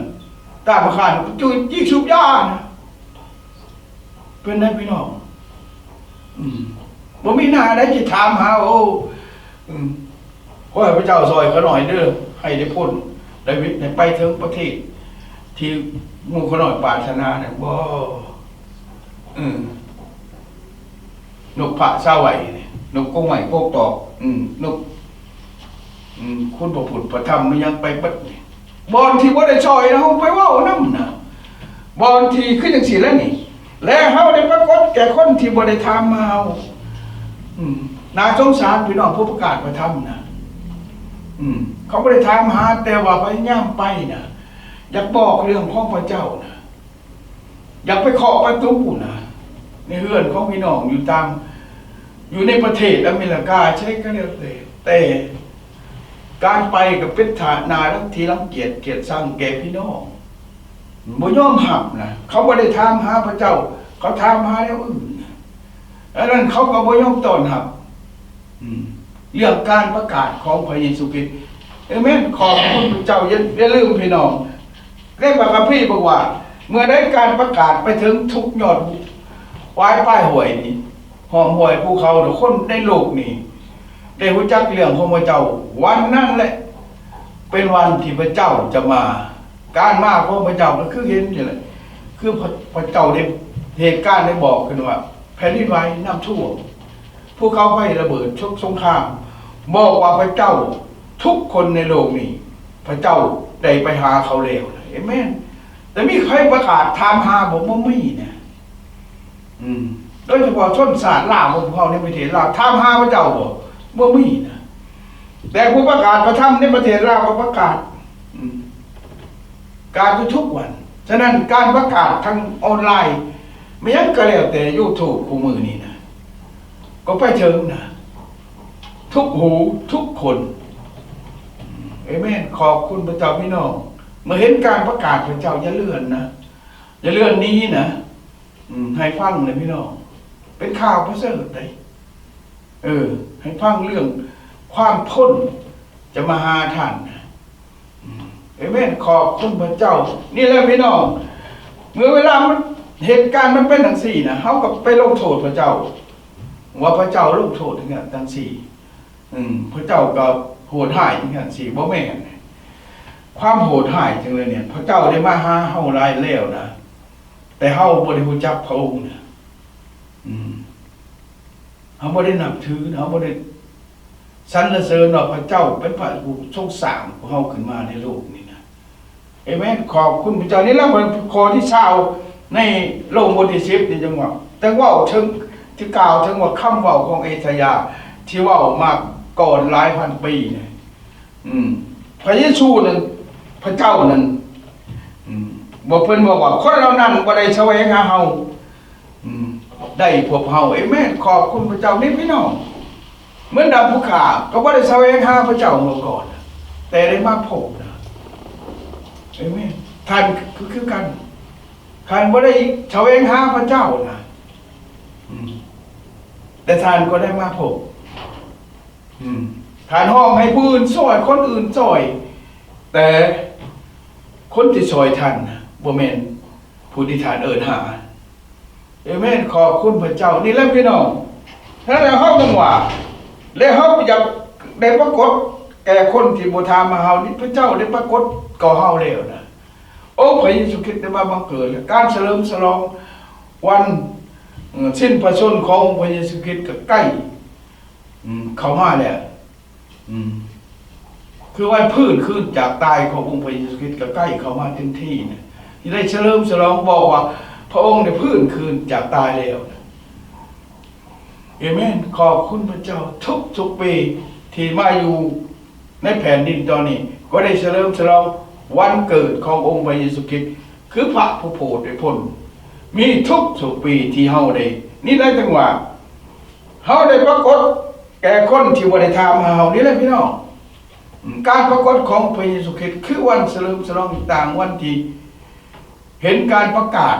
ຕາມອາຄານ ຈູດຈີກສູບຢານະ. ເປັນໄດ໋ພີ່ນ້ອງ? ອືມ ບໍ່ມີໜ້າໃດຊິຖາມຫາ. ໂອ້ ອືມ ຂໍໃຫ້ພະເຈົ້າຊ່ອຍຂ້ານ້ອຍເດີ ໃຫ້ໄດ້ພົ້ນໄດ້ວິດ ໃຫ້ໄປເຖິງປະເທດທີ່ໝູ່ຂ້ານ້ອຍປາດຖະໜານະ. ບໍ່ ອືມ ນົກພະຊາວໄຫວ້ນີ້ ນົກກົງໄມ້ກົກຕອກ ອືມ ນົກ ອືມ ຄຸນພະພຸດພະທຳ ມີຫຍັງໄປເບິດນີ້. ບ່ອນທີ່ບໍ່ໄດ້ຊ່ອຍນະ ເຮົາໄປເວົ້ານຳນະ. ບ່ອນທີ່ຄືຈັ່ງຊີ້ແຫຼະນີ້ ແລະ ເຮົາໄດ້ປາກົດແກ່ຄົນທີ່ບໍ່ໄດ້ຖາມມາເຮົາ. ອືມ ໜ້າສົງສານພີ່ນ້ອງຜູ້ປະກາດພະທຳນະ. ອືມ ເຂົາບໍ່ໄດ້ຖາມຫາ ແຕ່ວ່າພະຍາຍາມໄປນະ ຢາກບອກເລື່ອງຂອງພະເຈົ້ານະ ຢາກໄປເຄາະປະຕູນະ ໃນເຮືອນຂອງພີ່ນ້ອງຢູ່ຕ່າງ ຢູ່ໃນປະເທດອາເມລິກາໃສກໍແລ້ວແຕ່ ແຕ່ການໄປກໍເປັນທ່າໜ້າທີ່ລັງກຽດກຽດຊັງແກ່ພີ່ນ້ອງ ບໍ່ຍອມຮັບນະ. ເຂົາບໍ່ໄດ້ຖາມຫາພະເຈົ້າ ເຂົາຖາມຫາແນວອື່ນນະ ອັນນັ້ນເຂົາກໍບໍ່ຍອມຕ້ອນຮັບ. ອືມ ເລື່ອງການປະກາດຂອງພະເຢຊູຄຣິດ ເອເມນ ຂອບຄຸນພະເຈົ້າ. ຢ່າ ຢ່າລືມພີ່ນ້ອງ ໃນພະຄຳພີບອກວ່າ ເມື່ອໃດການປະກາດໄປເຖິງທຸກຍອດຫວາຍປາຍຫ້ວຍນີ້ ຫ້ອມຫ້ວຍພູເຂົາ ແລະ ຄົນໃນໂລກນີ້ໄດ້ຮູ້ຈັກເລື່ອງຂອງພະເຈົ້າ ວັນນັ້ນແຫຼະເປັນວັນທີ່ພະເຈົ້າຈະມາ. ການມາຂອງພະເຈົ້າກໍຄືເຫັນນີ້ແຫຼະ ຄືພະ ພະເຈົ້າໄດ້ ເຫດການໄດ້ບອກຂຶ້ນວ່າ ແຜ່ນດິນໄຫວ, ນ້ຳຖ້ວມ, ພູເຂົາໄຟລະເບີດ, ສົງຄາມ ບອກວ່າພະເຈົ້າ ທຸກຄົນໃນໂລກນີ້ ພະເຈົ້າໄດ້ໄປຫາເຂົາແລ້ວນະ. ເອເມນ. ແຕ່ມີໃຜປະກາດຖາມຫາບໍ່? ບໍ່ມີນະ. ອືມ ໂດຍສະເພາະຊົນຊາດລາວຂອງພວກເຮົາໃນປະເທດລາວ ຖາມຫາພະເຈົ້າບໍ່? ບໍ່ມີນະ. ແຕ່ຜູ້ປະກາດພະທຳໃນປະເທດລາວກໍປະກາດ ອືມ ການຢູ່ທຸກວັນ. ສະນັ້ນ ການປະກາດທາງອອນລາຍ ແມ່ນຫຍັງກໍແລ້ວແຕ່ YouTube ຄູ່ມື້ນີ້ນະ ກໍໄປເຖິງນະ ທຸກຫູທຸກຄົນ. ເອເມນ. ຂອບຄຸນພະເຈົ້າພີ່ນ້ອງ. ເມື່ອເຫັນການປະກາດພະເຈົ້າ ຢ່າເລື່ອນນະ ຢ່າເລື່ອນໜີນະ. ອືມ ໃຫ້ຟັງເລີຍພີ່ນ້ອງ ເປັນຂ່າວປະເສີດເດ້. ເອີ ໃຫ້ຟັງເລື່ອງຄວາມພົ້ນຈະມາຫາທ່ານນະ. ອືມ ເອເມນ. ຂອບຄຸນພະເຈົ້າ. ນີ້ແຫຼະພີ່ນ້ອງ ເມື່ອເວລາມັນ ເຫດການມັນເປັນຈັ່ງຊີ້ນະ ເຮົາກໍໄປລົງໂທດພະເຈົ້າ ວ່າພະເຈົ້າລົງໂທດຈັ່ງຊັ້ນຈັ່ງຊີ້. ອືມ ພະເຈົ້າກໍໂຫດຮ້າຍຈັ່ງຊັ້ນຊີ້. ບໍ່ແມ່ນ. ຄວາມໂຫດຮ້າຍຈັ່ງໃດນີ້ ພະເຈົ້າໄດ້ມາຫາເຮົາຫຼາຍແລ້ວນະ ແຕ່ເຮົາບໍ່ໄດ້ຮູ້ຈັກພະອົງນະ. ອືມ ເຮົາບໍ່ໄດ້ນັບຖື ເຮົາບໍ່ໄດ້ສັນລະເສີນວ່າພະເຈົ້າເປັນພະຜູ້ຊົງສ້າງພວກເຮົາຂຶ້ນມາໃນໂລກນີ້ນະ. ເອເມນ. ຂອບຄຸນພະເຈົ້າ. ນີ້ລະຂໍ້ທີຊາວໃນໂລມບົດທີສິບນີ້ ຈັ່ງວ່າ ຈັ່ງເວົ້າເຖິງ ທີ່ກ່າວເຖິງວ່າຄຳເວົ້າຂອງເອຊາຍາທີ່ເວົ້າມາກ່ອນຫຼາຍພັນປີນະ. ອືມ ພະເຢຊູນັ້ນ ພະເຈົ້ານັ້ນ ອືມ ບໍ່ ເພິ່ນບອກວ່າ ຄົນເຫຼົ່ານັ້ນບໍ່ໄດ້ສະແຫວງຫາເຮົາ ອືມ ໄດ້ພວກເຮົາ. ເອເມນ. ຂອບຄຸນພະເຈົ້າ. ນີ້ພີ່ນ້ອງ ເໝືອນດັ່ງຜູ້ຂ້າກໍບໍ່ໄດ້ສະແຫວງຫາພະເຈົ້າເມື່ອກ່ອນ ແຕ່ໄດ້ມາພົບນະ. ເອເມນ. ທ່ານຄື ຄືກັນ ທ່ານບໍ່ໄດ້ສະແຫວງຫາພະເຈົ້ານະ ອືມ ແຕ່ທ່ານກໍໄດ້ມາພົບ. ອືມ ທ່ານຮ້ອງໃຫ້ຜູ້ອື່ນຊ່ອຍ ຄົນອື່ນຊ່ອຍ ແຕ່ຄົນທີ່ຊ່ອຍທ່ານນະ ບໍ່ແມ່ນຜູ້ທີ່ທ່ານເອີ້ນຫາ. ເອເມນ. ຂອບຄຸນພະເຈົ້າ. ນີ້ແຫຼະພີ່ນ້ອງ ນັ້ນແຫຼະ ເຮົາຕ້ອງວ່າ ແລະ ເຮົາຢາກໄດ້ປາກົດແກ່ຄົນທີ່ບໍ່ຖາມຫາເຮົານີ້ ພະເຈົ້າໄດ້ປາກົດຕໍ່ເຮົາແລ້ວນະ. ອົງພະເຢຊູຄຣິດໄດ້ມາບັງເກີດ ແລະ ການສະເຫຼີມສະຫຼອງວັນ ເອີ ສິ້ນພະຊົນຂອງອົງພະເຢຊູຄຣິດກໍໃກ້ ອືມ ເຂົ້າມາແລ້ວ. ອືມ ຄືວັນຟື້ນຄືນຈາກຕາຍຂອງອົງພະເຢຊູຄຣິດກໍໃກ້ເຂົ້າມາເຕັມທີ່ນະ ທີ່ໄດ້ສະເຫຼີມສະຫຼອງບອກວ່າ ພະອົງໄດ້ຟື້ນຄືນຈາກຕາຍແລ້ວນະ. ເອເມນ. ຂອບຄຸນພະເຈົ້າ. ທຸກໆປີທີ່ມາຢູ່ໃນແຜ່ນດິນຕອນນີ້ ກໍໄດ້ສະເຫຼີມສະຫຼອງວັນເກີດຂອງອົງພະເຢຊູຄຣິດ ຄືພະຜູ້ໂຜດໄດ້ພົ້ນ ມີທຸກໆປີທີ່ເຮົາໄດ້ ນີ້ແຫຼະ ຈັ່ງວ່າ ເຮົາໄດ້ປາກົດແກ່ຄົນທີ່ບໍ່ໄດ້ຖາມຫາເຮົານີ້ແຫຼະພີ່ນ້ອງ. ອືມ ການປາກົດຂອງພະເຢຊູຄຣິດ ຄືວັນສະເຫຼີມສະຫຼອງຕ່າງວັນທີ່ເຫັນການປະກາດ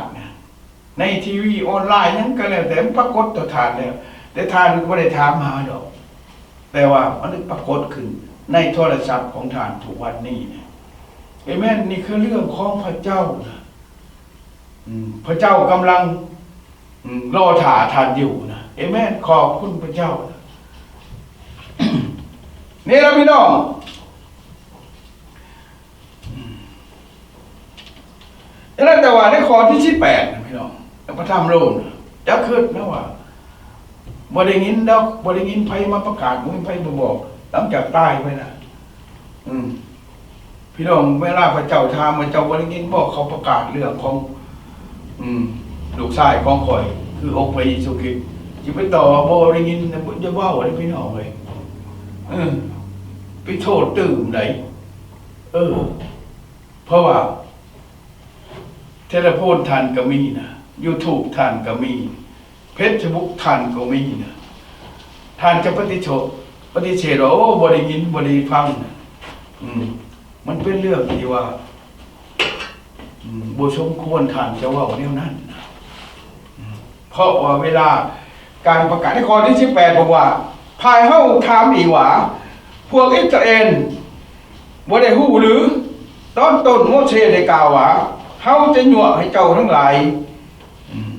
ໃນທີວີອອນລາຍຫຍັງກໍແລ້ວແຕ່ ມັນປາກົດຕໍ່ທ່ານແລ້ວ ແຕ່ທ່ານກໍບໍ່ໄດ້ຖາມຫາດອກ ແຕ່ວ່າມັນໄດ້ປາກົດຂຶ້ນໃນໂທລະສັບຂອງທ່ານທຸກວັນນີ້ນະ. ເອເມນ. ນີ້ຄືເລື່ອງຂອງພະເຈົ້ານະ. ອືມ ພະເຈົ້າກຳລັງ ອືມ ລໍຖ້າທ່ານຢູ່ນະ. ເອເມນ. ຂອບຄຸນພະເຈົ້ານະ. ນີ້ລະພີ່ນ້ອງ ອືມ ນັ້ນແຫຼະ ແຕ່ວ່າໃນຂໍ້ທີສິບແປດນະພີ່ນ້ອງ ໃນພະທຳໂລມນະ ຢ່າຄິດນະວ່າ ບໍ່ໄດ້ຍິນດອກ ບໍ່ໄດ້ຍິນໃຜມາປະກາດ ບໍ່ມີໃຜມາບອກ ຫຼັງຈາກຕາຍໄປນະ. ອືມ ພີ່ນ້ອງ ເວລາພະເຈົ້າຖາມວ່າ ເຈົ້າບໍ່ໄດ້ຍິນບໍ່ ເຂົາປະກາດເລື່ອງຂອງ ອືມ ລູກຊາຍຂອງຂ້ອຍ ຄືອົງພະເຢຊູຄຣິດ ຊິໄປຕອບວ່າບໍ່ໄດ້ຍິນນະ ຢ່າເວົ້າເດ້ພີ່ນ້ອງເອີຍ. ເອີ ໄປໂທດຕື່ມໃດ. ເອີ ເພາະວ່າເທລະໂພນທ່ານກໍມີນະ, ຢູທູບທ່ານກໍມີ, ເຟສບຸກທ່ານກໍມີນະ. ທ່ານຈະປະຕິໂທດ ປະຕິເສດວ່າ ໂອ້ ບໍ່ໄດ້ຍິນ ບໍ່ໄດ້ຟັງນະ. ອືມ ມັນເປັນເລື່ອງທີ່ວ່າ ອືມ ບໍ່ສົມຄວນທ່ານຈະເວົ້າແນວນັ້ນນະ. ອືມ ເພາະວ່າເວລາການປະກາດໃນຂໍ້ທີສິບແປດບອກວ່າ ພາຍເຮົາຖາມອີກວ່າ ພວກອິດສະຣາເອນບໍ່ໄດ້ຮູ້ຫຼື ຕອນຕົ້ນໂມເຊໄດ້ກ່າວວ່າ ເຮົາຈະຍົວະໃຫ້ເຈົ້າທັງຫຼາຍ ອືມ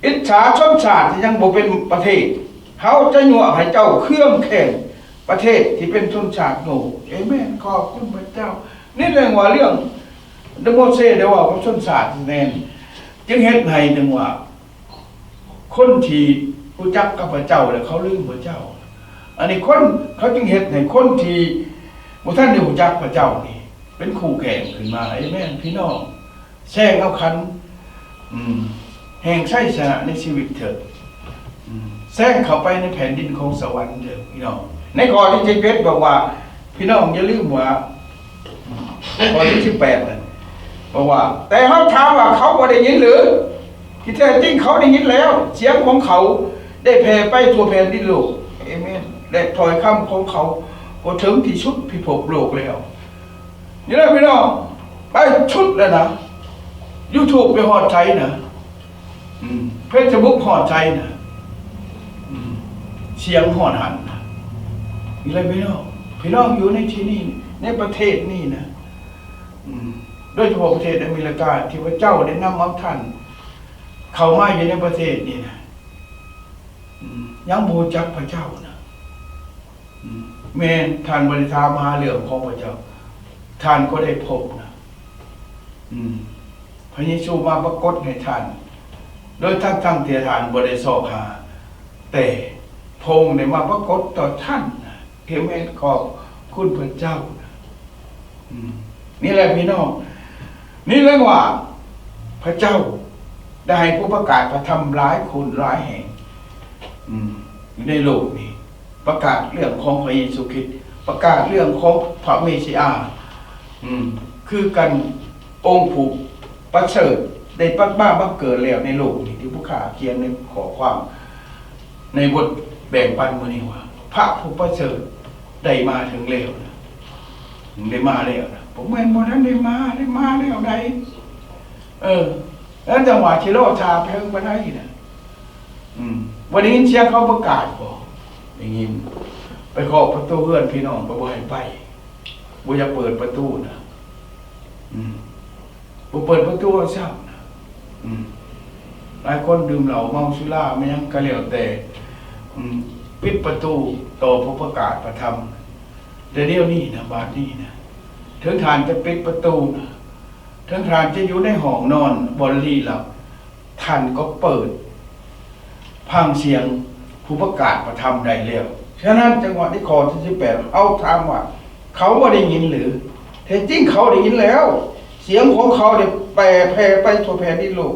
ອິດສາຊົນຊາດທີ່ຍັງບໍ່ເປັນປະເທດ, ເຮົາຈະຍົວະໃຫ້ເຈົ້າເຄືອງແຂ່ງປະເທດທີ່ເປັນຊົນຊາດໂງ່. ເອເມນ. ຂອບຄຸນພະເຈົ້າ. ນີ້ເລື່ອງວ່າເລື່ອງໂມເຊໄດ້ເວົ້າກັບຊົນຊາດແມ່ນ ຈຶ່ງເຮັດໃຫ້ຈັ່ງວ່າ ຄົນທີ່ຮູ້ຈັກກັບພະເຈົ້າແລ້ວເຂົາລືມພະເຈົ້າ. ອັນນີ້ຄົນ ເຂົາຈຶ່ງເຮັດໃຫ້ຄົນທີ່ບໍ່ທັນໄດ້ຮູ້ຈັກພະເຈົ້ານີ້ ເປັນຄູ່ແຂ່ງຂຶ້ນມາ. ເອເມນ ພີ່ນ້ອງ. ແຊງເອົາຂັນ ອືມ ແຫ່ງໄຊຊະນະໃນຊີວິດເທີ້. ອືມ ແຊງເຂົ້າໄປໃນແຜ່ນດິນຂອງສະຫວັນເທີ ພີ່ນ້ອງ. ໃນຂໍ້ທີສິບເອັດບອກວ່າ ພີ່ນ້ອງຢ່າລືມວ່າ ອືມ ຂໍ້ທີສິບແປດນັ້ນບອກວ່າ ແຕ່ເຮົາຖາມວ່າເຂົາບໍ່ໄດ້ຍິນຫຼື? ທີ່ແທ້ຈິງເຂົາໄດ້ຍິນແລ້ວ, ສຽງຂອງເຂົາໄດ້ແຜ່ໄປທົ່ວແຜ່ນດິນໂລກ. ເອເມນ. ແລະ ຖ້ອຍຄຳຂອງເຂົາກໍເຖິງທີ່ສຸດພິພບໂລກແລ້ວ. ນີ້ແຫຼະພີ່ນ້ອງ ໄປສຸດແລ້ວນະ. ຢູທູບໄປຮອດໃສນະ? ອືມ ເຟສບຸກຮອດໃສນະ? ອືມ ສຽງຮອດຫັ້ນນະ. ນີ້ແຫຼະພີ່ນ້ອງ ພີ່ນ້ອງຢູ່ໃນທີ່ນີ້ ໃນປະເທດນີ້ນະ. ອືມ ໂດຍສະເພາະປະເທດອາເມລິກາ ທີ່ພະເຈົ້າໄດ້ນຳເອົາທ່ານເຂົ້າມາຢູ່ໃນປະເທດນີ້ນະ. ອືມ ຍັງບໍ່ຮູ້ຈັກພະເຈົ້ານະ. ອືມ ແມ່ນທ່ານບໍ່ໄດ້ຖາມຫາເລື່ອງຂອງພະເຈົ້າ, ທ່ານກໍໄດ້ພົບນະ. ອືມ ພະເຢຊູມາປາກົດໃຫ້ທ່ານ ໂດຍທັງໆທີ່ທ່ານບໍ່ໄດ້ຊອກຫາ, ແຕ່ພະອົງໄດ້ມາປາກົດຕໍ່ທ່ານນະ. ເອເມນ. ຂອບຄຸນພະເຈົ້ານະ. ອືມ ນີ້ແຫຼະພີ່ນ້ອງ ນີ້ເລີຍວ່າ ພະເຈົ້າໄດ້ໃຫ້ຜູ້ປະກາດພະທຳຫຼາຍຄົນຫຼາຍແຫ່ງ ອືມ ຢູ່ໃນໂລກນີ້ ປະກາດເລື່ອງຂອງພະເຢຊູຄຣິດ, ປະກາດເລື່ອງຂອງພະເມຊິອາ ອືມ ຄືກັນ ອົງຜູ້ປະເສີດໄດ້ປະ ມາບັງເກີດແລ້ວໃນໂລກນີ້ ທີ່ຜູ້ຂ້າຂຽນໃນຂໍ້ຄວາມ ໃນບົດແບ່ງປັນມື້ນີ້ວ່າ ພະຜູ້ປະເສີດໄດ້ມາເຖິງແລ້ວນະ, ໄດ້ມາແລ້ວນະ. ບໍ່ແມ່ນບໍ່ທັນໄດ້ມາ, ໄດ້ມາແລ້ວໃດ. ເອີ ແລ້ວຈັ່ງວ່າຊິລໍຖ້າໄປເຖິງປານໃດນະ. ອືມ ບໍ່ໄດ້ຍິນສຽງເຂົາປະກາດບໍ? ໄດ້ຍິນ. ໄປເຄາະປະຕູເຮືອນພີ່ນ້ອງ ກໍບໍ່ໃຫ້ໄປ, ບໍ່ຢາກເປີດປະຕູນະ. ອືມ ບໍ່ເປີດປະຕູເອົາຊ້ຳນະ. ອືມ ຫຼາຍຄົນດື່ມເຫຼົ້າເມົາສຸລາແມ່ນຫຍັງກໍແລ້ວແຕ່ ອືມ ປິດປະຕູຕໍ່ຜູ້ປະກາດພະທຳ. ແຕ່ດຽວນີ້ນະ ບາດນີ້ນະ ເຖິງທ່ານຈະປິດປະຕູນະ, ເຖິງທ່ານຈະຢູ່ໃນຫ້ອງນອນບ່ອນລີ້ລັບ, ທ່ານກໍເປີດຟັງສຽງຜູ້ປະກາດພະທຳໄດ້ແລ້ວ. ສະນັ້ນ ຈັງຫວະໃນຂໍ້ທີສິບແປດ ເຮົາຖາມວ່າ ເຂົາບໍ່ໄດ້ຍິນຫຼື? ແທ້ຈິງເຂົາໄດ້ຍິນແລ້ວ, ສຽງຂອງເຂົາໄດ້ແຜ່ແຜ່ໄປທົ່ວແຜ່ນດິນໂລກ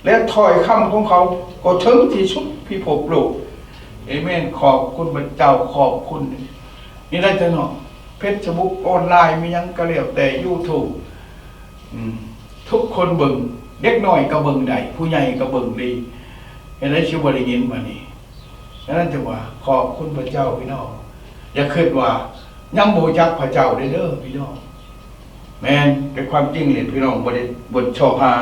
ແລະ ຖ້ອຍຄຳຂອງເຂົາກໍເຖິງທີ່ສຸດພິພບໂລກ. ເອເມນ. ຂອບຄຸນພະເຈົ້າ, ຂອບຄຸນ. ນີ້ໄດ້ເຖິງເນາະ ເຟສບຸກ ອອນລາຍ ມີຫຍັງກໍແລ້ວແຕ່ ຢູທູບ ອືມ ທຸກຄົນເບິ່ງ, ເດັກນ້ອຍກໍເບິ່ງໄດ້, ຜູ້ໃຫຍ່ກໍເບິ່ງດີ, ເຮັດໃດຊິບໍ່ໄດ້ຍິນບາດນີ້? ສະນັ້ນຈຶ່ງວ່າ ຂອບຄຸນພະເຈົ້າພີ່ນ້ອງ. ຢ່າຄິດວ່າຍັງບໍ່ຮູ້ຈັກພະເຈົ້າເດີ ເດີພີ່ນ້ອງ. ແມ່ນ ເປັນຄວາມຈິງເລີຍພີ່ນ້ອງ, ບໍ່ໄດ້ ບໍ່ຊອກຫາ,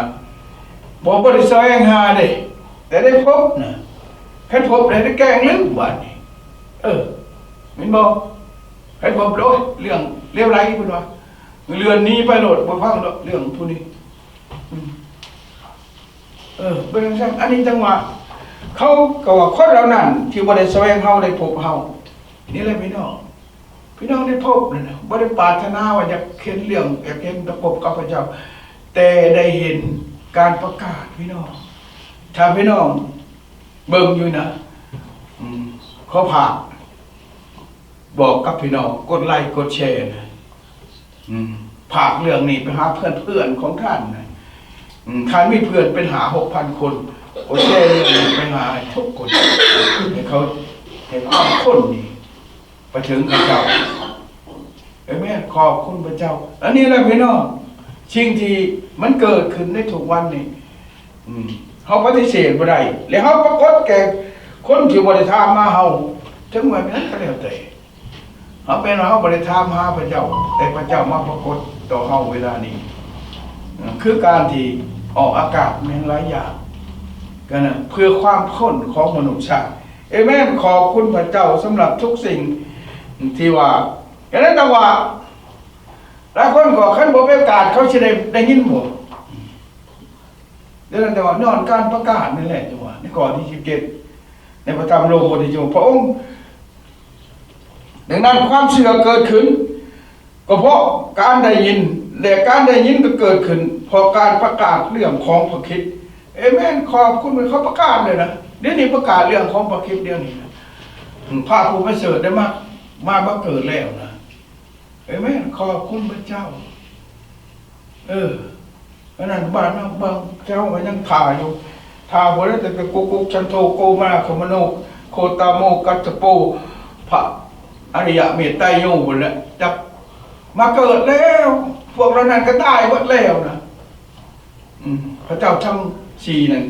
ບໍ່ ບໍ່ໄດ້ສະແຫວງຫາເດ້, ແຕ່ໄດ້ພົບນະ. ຄັນພົບແລ້ວໄດ້ແກ້ງລືມບາດນີ້. ເອີ ແມ່ນບໍ່? ໃຜບອກໂລດເລື່ອງເລວໄຫຼ ເພິ່ນວ່າ ເລື່ອນໜີໄປໂລດ ບໍ່ຟັງດອກເລື່ອງຜູ້ນີ້. ອືມ ເອີ ເປັນຈັ່ງຊັ້ນ. ອັນນີ້ຈັ່ງວ່າ ເຂົາກໍວ່າຄົນເຫຼົ່ານັ້ນທີ່ບໍ່ໄດ້ສະແຫວງເຮົາໄດ້ພົບເຮົາ ນີ້ແຫຼະພີ່ນ້ອງ. ພີ່ນ້ອງໄດ້ພົບແລ້ວນະ, ບໍ່ໄດ້ປາດຖະໜາວ່າຢາກເຫັນເລື່ອງ ຢາກເຫັນ ຈະພົບກັບພະເຈົ້າ, ແຕ່ໄດ້ເຫັນການປະກາດພີ່ນ້ອງ. ຖ້າພີ່ນ້ອງເບິ່ງຢູ່ນະ ອືມ ຂໍຝາກ ບອກກັບພີ່ນ້ອງ ກົດໄລກົດແຊນະ. ອືມ ຝາກເລື່ອງນີ້ໄປຫາເພື່ອນໆຂອງທ່ານນະ. ອືມ ທ່ານມີເພື່ອນເປັນຫ້າຫົກພັນຄົນ, ກົດແຊເລື່ອງນີ້ໄປຫາໃຫ້ທຸກຄົນ, ໃຫ້ເຂົາ ໃຫ້ພັນຄົນນີ້ ໄປເຖິງພະເຈົ້າ. ເອເມນ. ຂອບຄຸນພະເຈົ້າ. ອັນນີ້ແຫຼະພີ່ນ້ອງ, ສິ່ງທີ່ມັນເກີດຂຶ້ນໃນທຸກວັນນີ້ ອືມ ເຮົາປະຕິເສດບໍ່ໄດ້ ແລະ ເຮົາປາກົດແກ່ຄົນທີ່ບໍ່ໄດ້ຖາມຫາເຮົາ, ເຖິງວ່າແນວໃດກໍແລ້ວແຕ່. ເຮົາແມ່ນວ່າເຮົາບໍ່ໄດ້ຖາມຫາພະເຈົ້າ, ແຕ່ພະເຈົ້າມາປາກົດຕໍ່ເຮົາເວລານີ້. ເອີ ຄືການທີ່ອອກອາກາດແມ່ນຫຼາຍຢ່າງ, ກໍນັ້ນ ເພື່ອຄວາມພົ້ນຂອງມະນຸດຊາດ. ເອເມນ. ຂອບຄຸນພະເຈົ້າສຳລັບທຸກສິ່ງທີ່ວ່າ ຢ່າງນັ້ນ ແຕ່ວ່າຫຼາຍຄົນກໍ ຄັນບໍ່ປະກາດ ເຂົາຊິໄດ້ ໄດ້ຍິນບໍ່? ດັ່ງນັ້ນ ແຕ່ວ່າຍ້ອນການປະກາດນີ້ແຫຼະ ຈັ່ງວ່າ ໃນຂໍ້ທີສິບເຈັດ ໃນພະທຳໂລມບົດທີສິບຫົກ ພະອົງ ດັ່ງນັ້ນ ຄວາມເຊື່ອເກີດຂຶ້ນ ກໍເພາະການໄດ້ຍິນ ແລະ ການໄດ້ຍິນກໍເກີດຂຶ້ນເພາະການປະກາດເລື່ອງຂອງພະຄຣິດ. ເອເມນ. ຂອບຄຸນ. ເຂົາປະກາດເລີຍນະ, ດຽວນີ້ປະກາດເລື່ອງຂອງພະຄຣິດດຽວນີ້ນະ. ອືມ ພະຜູ້ປະເສີດໄດ້ມາ ມາບັງເກີດແລ້ວນະ. ເອເມນ. ຂອບຄຸນພະເຈົ້າ. ເອີ ອັນນັ້ນ ບ້ານເຮົາບາງແຖວກໍຍັງຖ້າຢູ່, ຖ້າບໍ່ໄດ້ຕັ້ງແຕ່ກຸກຸກ ຈັນໂທ ໂກມາລາ ຄະມະໂນ ໂຄຕາໂມ ກັດຈະໂປ ພະອະລິຍະເມດໄຕໂຍພຸ້ນແຫຼະ ຈັກມາເກີດແລ້ວ. ພວກເຫຼົ່ານັ້ນກໍຕາຍເບິດແລ້ວນະ. ອືມ ພະເຈົ້າທັງສີ່ນັ້ນ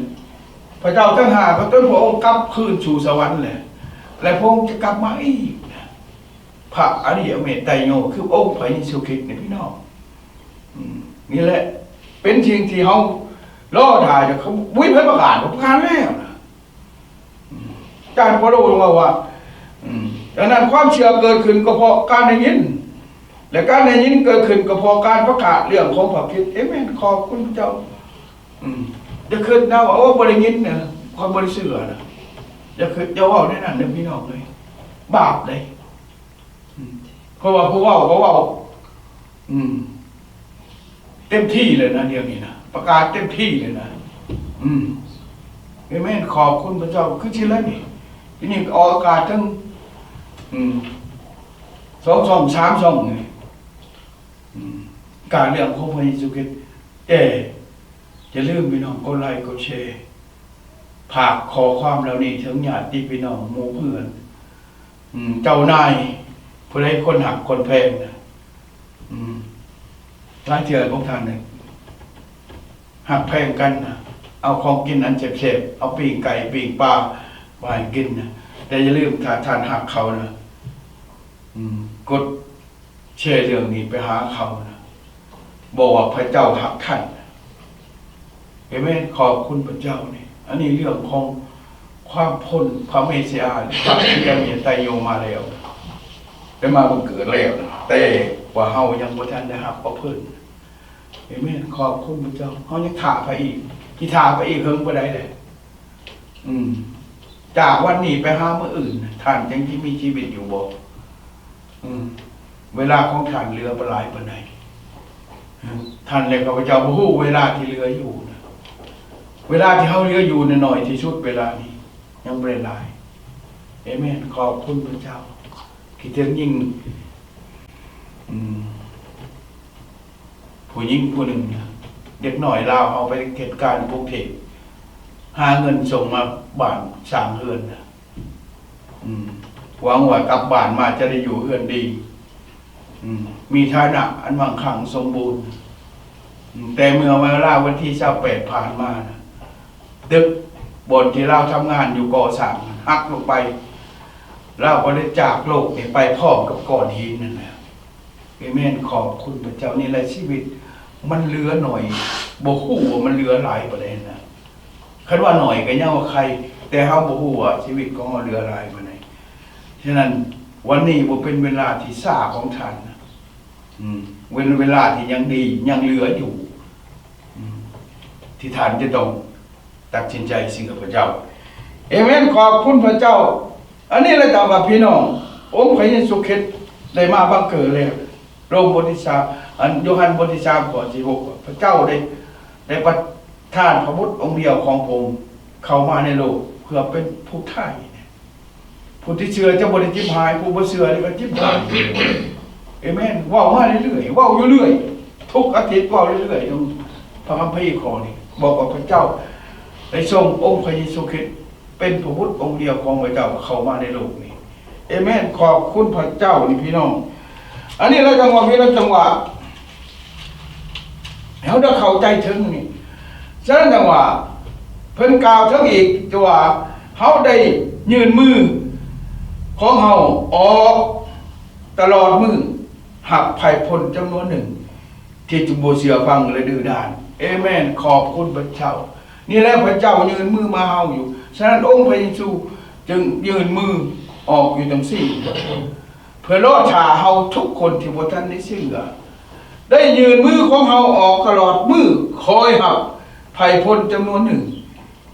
ພະເຈົ້າທັງຫ້າ ພະຕົນພະອົງກັບຄືນສູ່ສະຫວັນແຫຼະ ແລະ ພະອົງຈະກັບມາອີກນະ. ພະອະລິຍະເມດໄຕໂຍ ຄືອົງພະເຢຊູຄຣິດນີ້ພີ່ນ້ອງ. ອືມ ນີ້ແຫຼະເປັນສິ່ງທີ່ເຮົາລໍຖ້າຢູ່. ເຂົາ ບໍ່ມີໃຜປະກາດ ປະກາດແລ້ວນະ. ອືມ ອາຈານເປາໂລເວົ້າວ່າ ອືມ ດັ່ງນັ້ນ ຄວາມເຊື່ອເກີດຂຶ້ນກໍເພາະການໄດ້ຍິນ ແລະ ການໄດ້ຍິນເກີດຂຶ້ນກໍເພາະການປະກາດເລື່ອງຂອງພະຄຣິດ. ເອເມນ. ຂອບຄຸນພະເຈົ້າ. ອືມ ຢ່າຄິດນະວ່າ ໂອ້ ບໍ່ໄດ້ຍິນນະ ຂ້ອຍບໍ່ໄດ້ເຊື່ອນະ. ຢ່າຄິດ ຢ່າເວົ້າແນວນັ້ນເດີພີ່ນ້ອງເອີຍ, ບາບເດ້. ອືມ ເພາະວ່າຜູ້ເວົ້າກໍເວົ້າ ອືມ ເຕັມທີ່ເລີຍນະ ດຽວນີ້ນະ ປະກາດເຕັມທີ່ເລີຍນະ. ອືມ ເອເມນ. ຂອບຄຸນພະເຈົ້າ. ຄືຊິແລ້ວນີ້ ທີນີ້ອອກອາກາດເຖິງ ອືມ ສອງຊ່ອງ ສາມຊ່ອງນີ້ ອືມ ການເລື່ອງຂອງພະເຢຊູຄຣິດ. ແຕ່ຢ່າລືມພີ່ນ້ອງ ກົດໄລ ກົດແຊ ຝາກຂໍ້ຄວາມເຫຼົ່ານີ້ເຖິງຍາດຕິພີ່ນ້ອງ ໝູ່ເພື່ອນ ອືມ ເຈົ້ານາຍ ຜູ້ໃດຄົນຮັກຄົນແພງນະ. ອືມ ຫຼາຍເທື່ອພວກທ່ານນະ ຮັກແພງກັນນະ, ເອົາຂອງກິນອັນແຊບໆ ເອົາປີ້ງໄກ່ປີ້ງປາມາໃຫ້ກິນນະ. ແຕ່ຢ່າລືມ ຖ້າທ່ານຮັກເຂົານະ ອືມ ກົດ ແຊເລື່ອງນີ້ໄປຫາເຂົານະ, ບອກວ່າພະເຈົ້າຮັກທ່ານ. ເອເມນ. ຂອບຄຸນພະເຈົ້ານີ້. ອັນນີ້ເລື່ອງຂອງຄວາມພົ້ນພະເມສຍາ ພະຄຣິສຕະເມດໄຕໂຍມາແລ້ວ, ໄດ້ມາບັງເກີດແລ້ວ, ແຕ່ວ່າເຮົາຍັງບໍ່ທັນໄດ້ຮັບພະເພິ່ນ. ເອເມນ. ຂອບຄຸນພະເຈົ້າ. ເຮົາຍັງຖ້າໄປອີກ, ຊິຖ້າໄປອີກເຫິງປານໃດແຫຼະ? ອືມ ຈາກວັນນີ້ໄປຫາມື້ອື່ນ ທ່ານຍັງຊິມີຊີວິດຢູ່ບໍ່? ອືມ ເວລາຂອງທ່ານເຫຼືອບໍ່ຫຼາຍປານໃດ? ທ່ານ ແລະ ຂ້າພະເຈົ້າບໍ່ຮູ້ເວລາທີ່ເຫຼືອຢູ່ນະ. ເວລາທີ່ເຮົາເຫຼືອຢູ່ນະ ໜ້ອຍທີ່ສຸດເວລານີ້ ຍັງບໍ່ໄດ້ຫຼາຍ. ເອເມນ. ຂອບຄຸນພະເຈົ້າ. ຄິດເຖິງຍິ່ງ ອືມ ຜູ້ຍິງຜູ້ໜຶ່ງນະ, ເດັກນ້ອຍລາວເຮົາໄປເຮັດການຢູ່ກຸງເທບ, ຫາເງິນສົ່ງມາບ້ານສ້າງເຮືອນນະ. ອືມ ຫວັງວ່າກັບບ້ານມາຈະໄດ້ຢູ່ເຮືອນດີ, ອືມ ມີຖານະອັນມັ່ງຄັ່ງສົມບູນ. ອືມ ແຕ່ເມື່ອເວລາວັນທີຊາວແປດຜ່ານມານະ, ຕຶກບ່ອນທີ່ລາວທຳງານຢູ່ກໍ່ສ້າງຫັກລົງໄປ, ລາວກໍໄດ້ຈາກໂລກນີ້ໄປພ້ອມກັບກ້ອນຫີນນັ້ນນະ. ເອເມນ. ຂອບຄຸນພະເຈົ້າ. ນີ້ແຫຼະຊີວິດ ມັນເຫຼືອໜ້ອຍ, ບໍ່ຮູ້ວ່າມັນເຫຼືອຫຼາຍປານໃດນະ. ຄັນວ່າໜ້ອຍກໍຍັງວ່າໄຄ, ແຕ່ເຮົາບໍ່ຮູ້ວ່າຊີວິດຂອງເຮົາເຫຼືອຫຼາຍປານໃດ. ສະນັ້ນ ວັນນີ້ບໍ່ເປັນເວລາທີ່ຊ້າຂອງທ່ານນະ. ອືມ ເປັນເວລາທີ່ຍັງດີ ຍັງເຫຼືອຢູ່. ອືມ ທີ່ທ່ານຈະຕ້ອງຕັດສິນໃຈເຊື່ອພະເຈົ້າ. ເອເມນ. ຂອບຄຸນພະເຈົ້າ. ອັນນີ້ລະຈະວ່າ ພີ່ນ້ອງ, ອົງພະເຢຊູຄຣິດໄດ້ມາບັງເກີດແລ້ວ. ໂລມບົດທີສາມ, ອັນ ໂຍຮັນບົດທີສາມ ຂໍ້ສິບຫົກ ພະເຈົ້າໄດ້ ໄດ້ປະທານພະບຸດອົງດຽວຂອງພະອົງເຂົ້າມາໃນໂລກ ເພື່ອເປັນຜູ້ໄຖ່ ຜູ້ທີ່ເຊື່ອຈະບໍ່ໄດ້ຈິບຫາຍ, ຜູ້ບໍ່ເຊື່ອນີ້ກໍຈິບຫາຍ. ເອເມນ. ເວົ້າມາເລື້ອຍໆ, ເວົ້າຢູ່ເລື້ອຍ, ທຸກອາທິດເວົ້າເລື້ອຍໆ ນຳພະຄຳພີຂໍ້ນີ້ ບອກວ່າພະເຈົ້າໄດ້ສົ່ງອົງພະເຢຊູຄຣິດ ເປັນພະບຸດອົງດຽວຂອງພະເຈົ້າເຂົ້າມາໃນໂລກນີ້. ເອເມນ. ຂອບຄຸນພະເຈົ້ານີ້ພີ່ນ້ອງ. ອັນນີ້ລະຈັ່ງວ່າ ພີ່ນ້ອງ ຈັ່ງວ່າ ເຮົາໄດ້ເຂົ້າໃຈເຖິງນີ້. ສະນັ້ນຈັ່ງວ່າ ເພິ່ນກ່າວເຖິງອີກ ຈະວ່າ ເຮົາໄດ້ຍື່ນມືຂອງເຮົາອອກຕະຫຼອດມື້ ຮັບໄພພົນຈຳນວນໜຶ່ງ ທີ່ຈະບໍ່ເຊື່ອຟັງ ແລະ ດື້ດ້ານ. ເອເມນ. ຂອບຄຸນພະເຈົ້າ. ນີ້ແຫຼະ ພະເຈົ້າຍື່ນມືມາເຮົາຢູ່. ສະນັ້ນ ອົງພະເຢຊູຈຶ່ງຍື່ນມືອອກຢູ່ຈັ່ງຊີ້ ເພື່ອລໍຖ້າເຮົາທຸກຄົນທີ່ບໍ່ທັນໄດ້ເຊື່ອ ໄດ້ຍື່ນມືຂອງເຮົາອອກຕະຫຼອດມື້ ຄອຍຮັບໄພພົນຈຳນວນໜຶ່ງ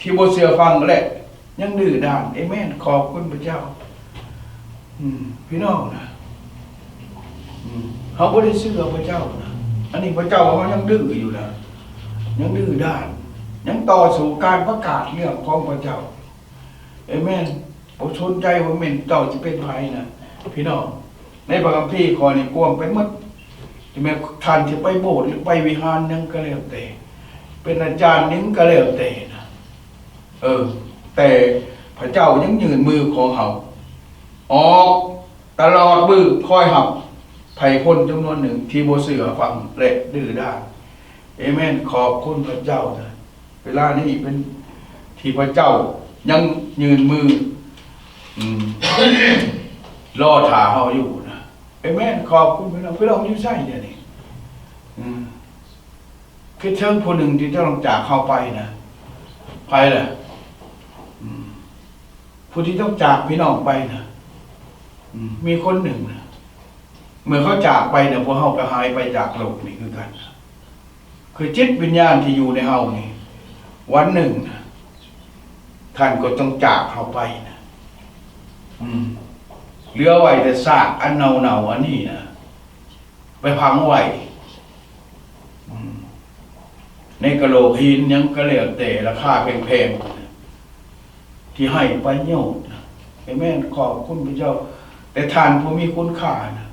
ທີ່ບໍ່ເຊື່ອຟັງ ແລະ ຍັງດື້ດ້ານ. ເອເມນ. ຂອບຄຸນພະເຈົ້າ. ອືມ ພີ່ນ້ອງນະ ອືມ ເຮົາບໍ່ໄດ້ເຊື່ອພະເຈົ້ານະ. ອັນນີ້ພະເຈົ້າເຮົາຍັງດື້ຢູ່ນະ ຍັງດື້ດ້ານ ຍັງຕໍ່ສູ້ການປະກາດເລື່ອງຂອງພະເຈົ້າ. ເອເມນ. ບໍ່ສົນໃຈວ່າແມ່ນເຈົ້າຊິເປັນໃຜນະ ພີ່ນ້ອງ. ໃນພະຄຳພີຂໍ້ນີ້ກວມໄປໝົດ ທີ່ແມ່ນທ່ານຊິໄປໂບດ ຫຼື ໄປວິຫານຫຍັງກໍແລ້ວແຕ່ ເປັນອາຈານຫຍັງກໍແລ້ວແຕ່ນະ ເອີ ແຕ່ພະເຈົ້າຍັງຍື່ນມືຂອງເຮົາອອກຕະຫຼອດມື້ ຄອຍຮັບໄພພົນຈຳນວນໜຶ່ງທີ່ບໍ່ເຊື່ອຟັງ ແລະ ດື້ດ້ານ. ເອເມນ. ຂອບຄຸນພະເຈົ້ານະ. ເວລານີ້ເປັນທີ່ພະເຈົ້າຍັງຍື່ນມື ອືມ ລໍຖ້າເຮົາຢູ່ນະ. ເອເມນ. ຂອບຄຸນພະເຈົ້າ. ພະເຈົ້າຢູ່ໃສດຽວນີ້? ອືມ ຄິດເຖິງຜູ້ໜຶ່ງທີ່ຈະຕ້ອງຈາກເຮົາໄປນະ. ໃຜລະ? ອືມ ຜູ້ທີ່ຕ້ອງຈາກພີ່ນ້ອງໄປນະ. ອືມ ມີຄົນໜຶ່ງນະ. ເມື່ອເຂົາຈາກໄປນະ ພວກເຮົາກໍຫາຍໄປຈາກໂລກນີ້ຄືກັນນະ. ຄືຈິດວິນຍານທີ່ຢູ່ໃນເຮົານີ້ ວັນໜຶ່ງນະ ທ່ານກໍຕ້ອງຈາກເຮົາໄປນະ. ອືມ ເຫຼືອໄວ້ແຕ່ຊາກອັນເນົ່າໆ ອັນນີ້ນະ ໄປຝັງໄວ້ ອືມ ໃນກະໂຫຼກຫີນຫຍັງກໍແລ້ວແຕ່ ລາຄາແພງໆ ທີ່ໄຮ້ປະໂຫຍດນະ. ເອເມນ. ຂອບຄຸນພະເຈົ້າ. ແຕ່ທ່ານຜູ້ມີຄຸນຄ່ານະ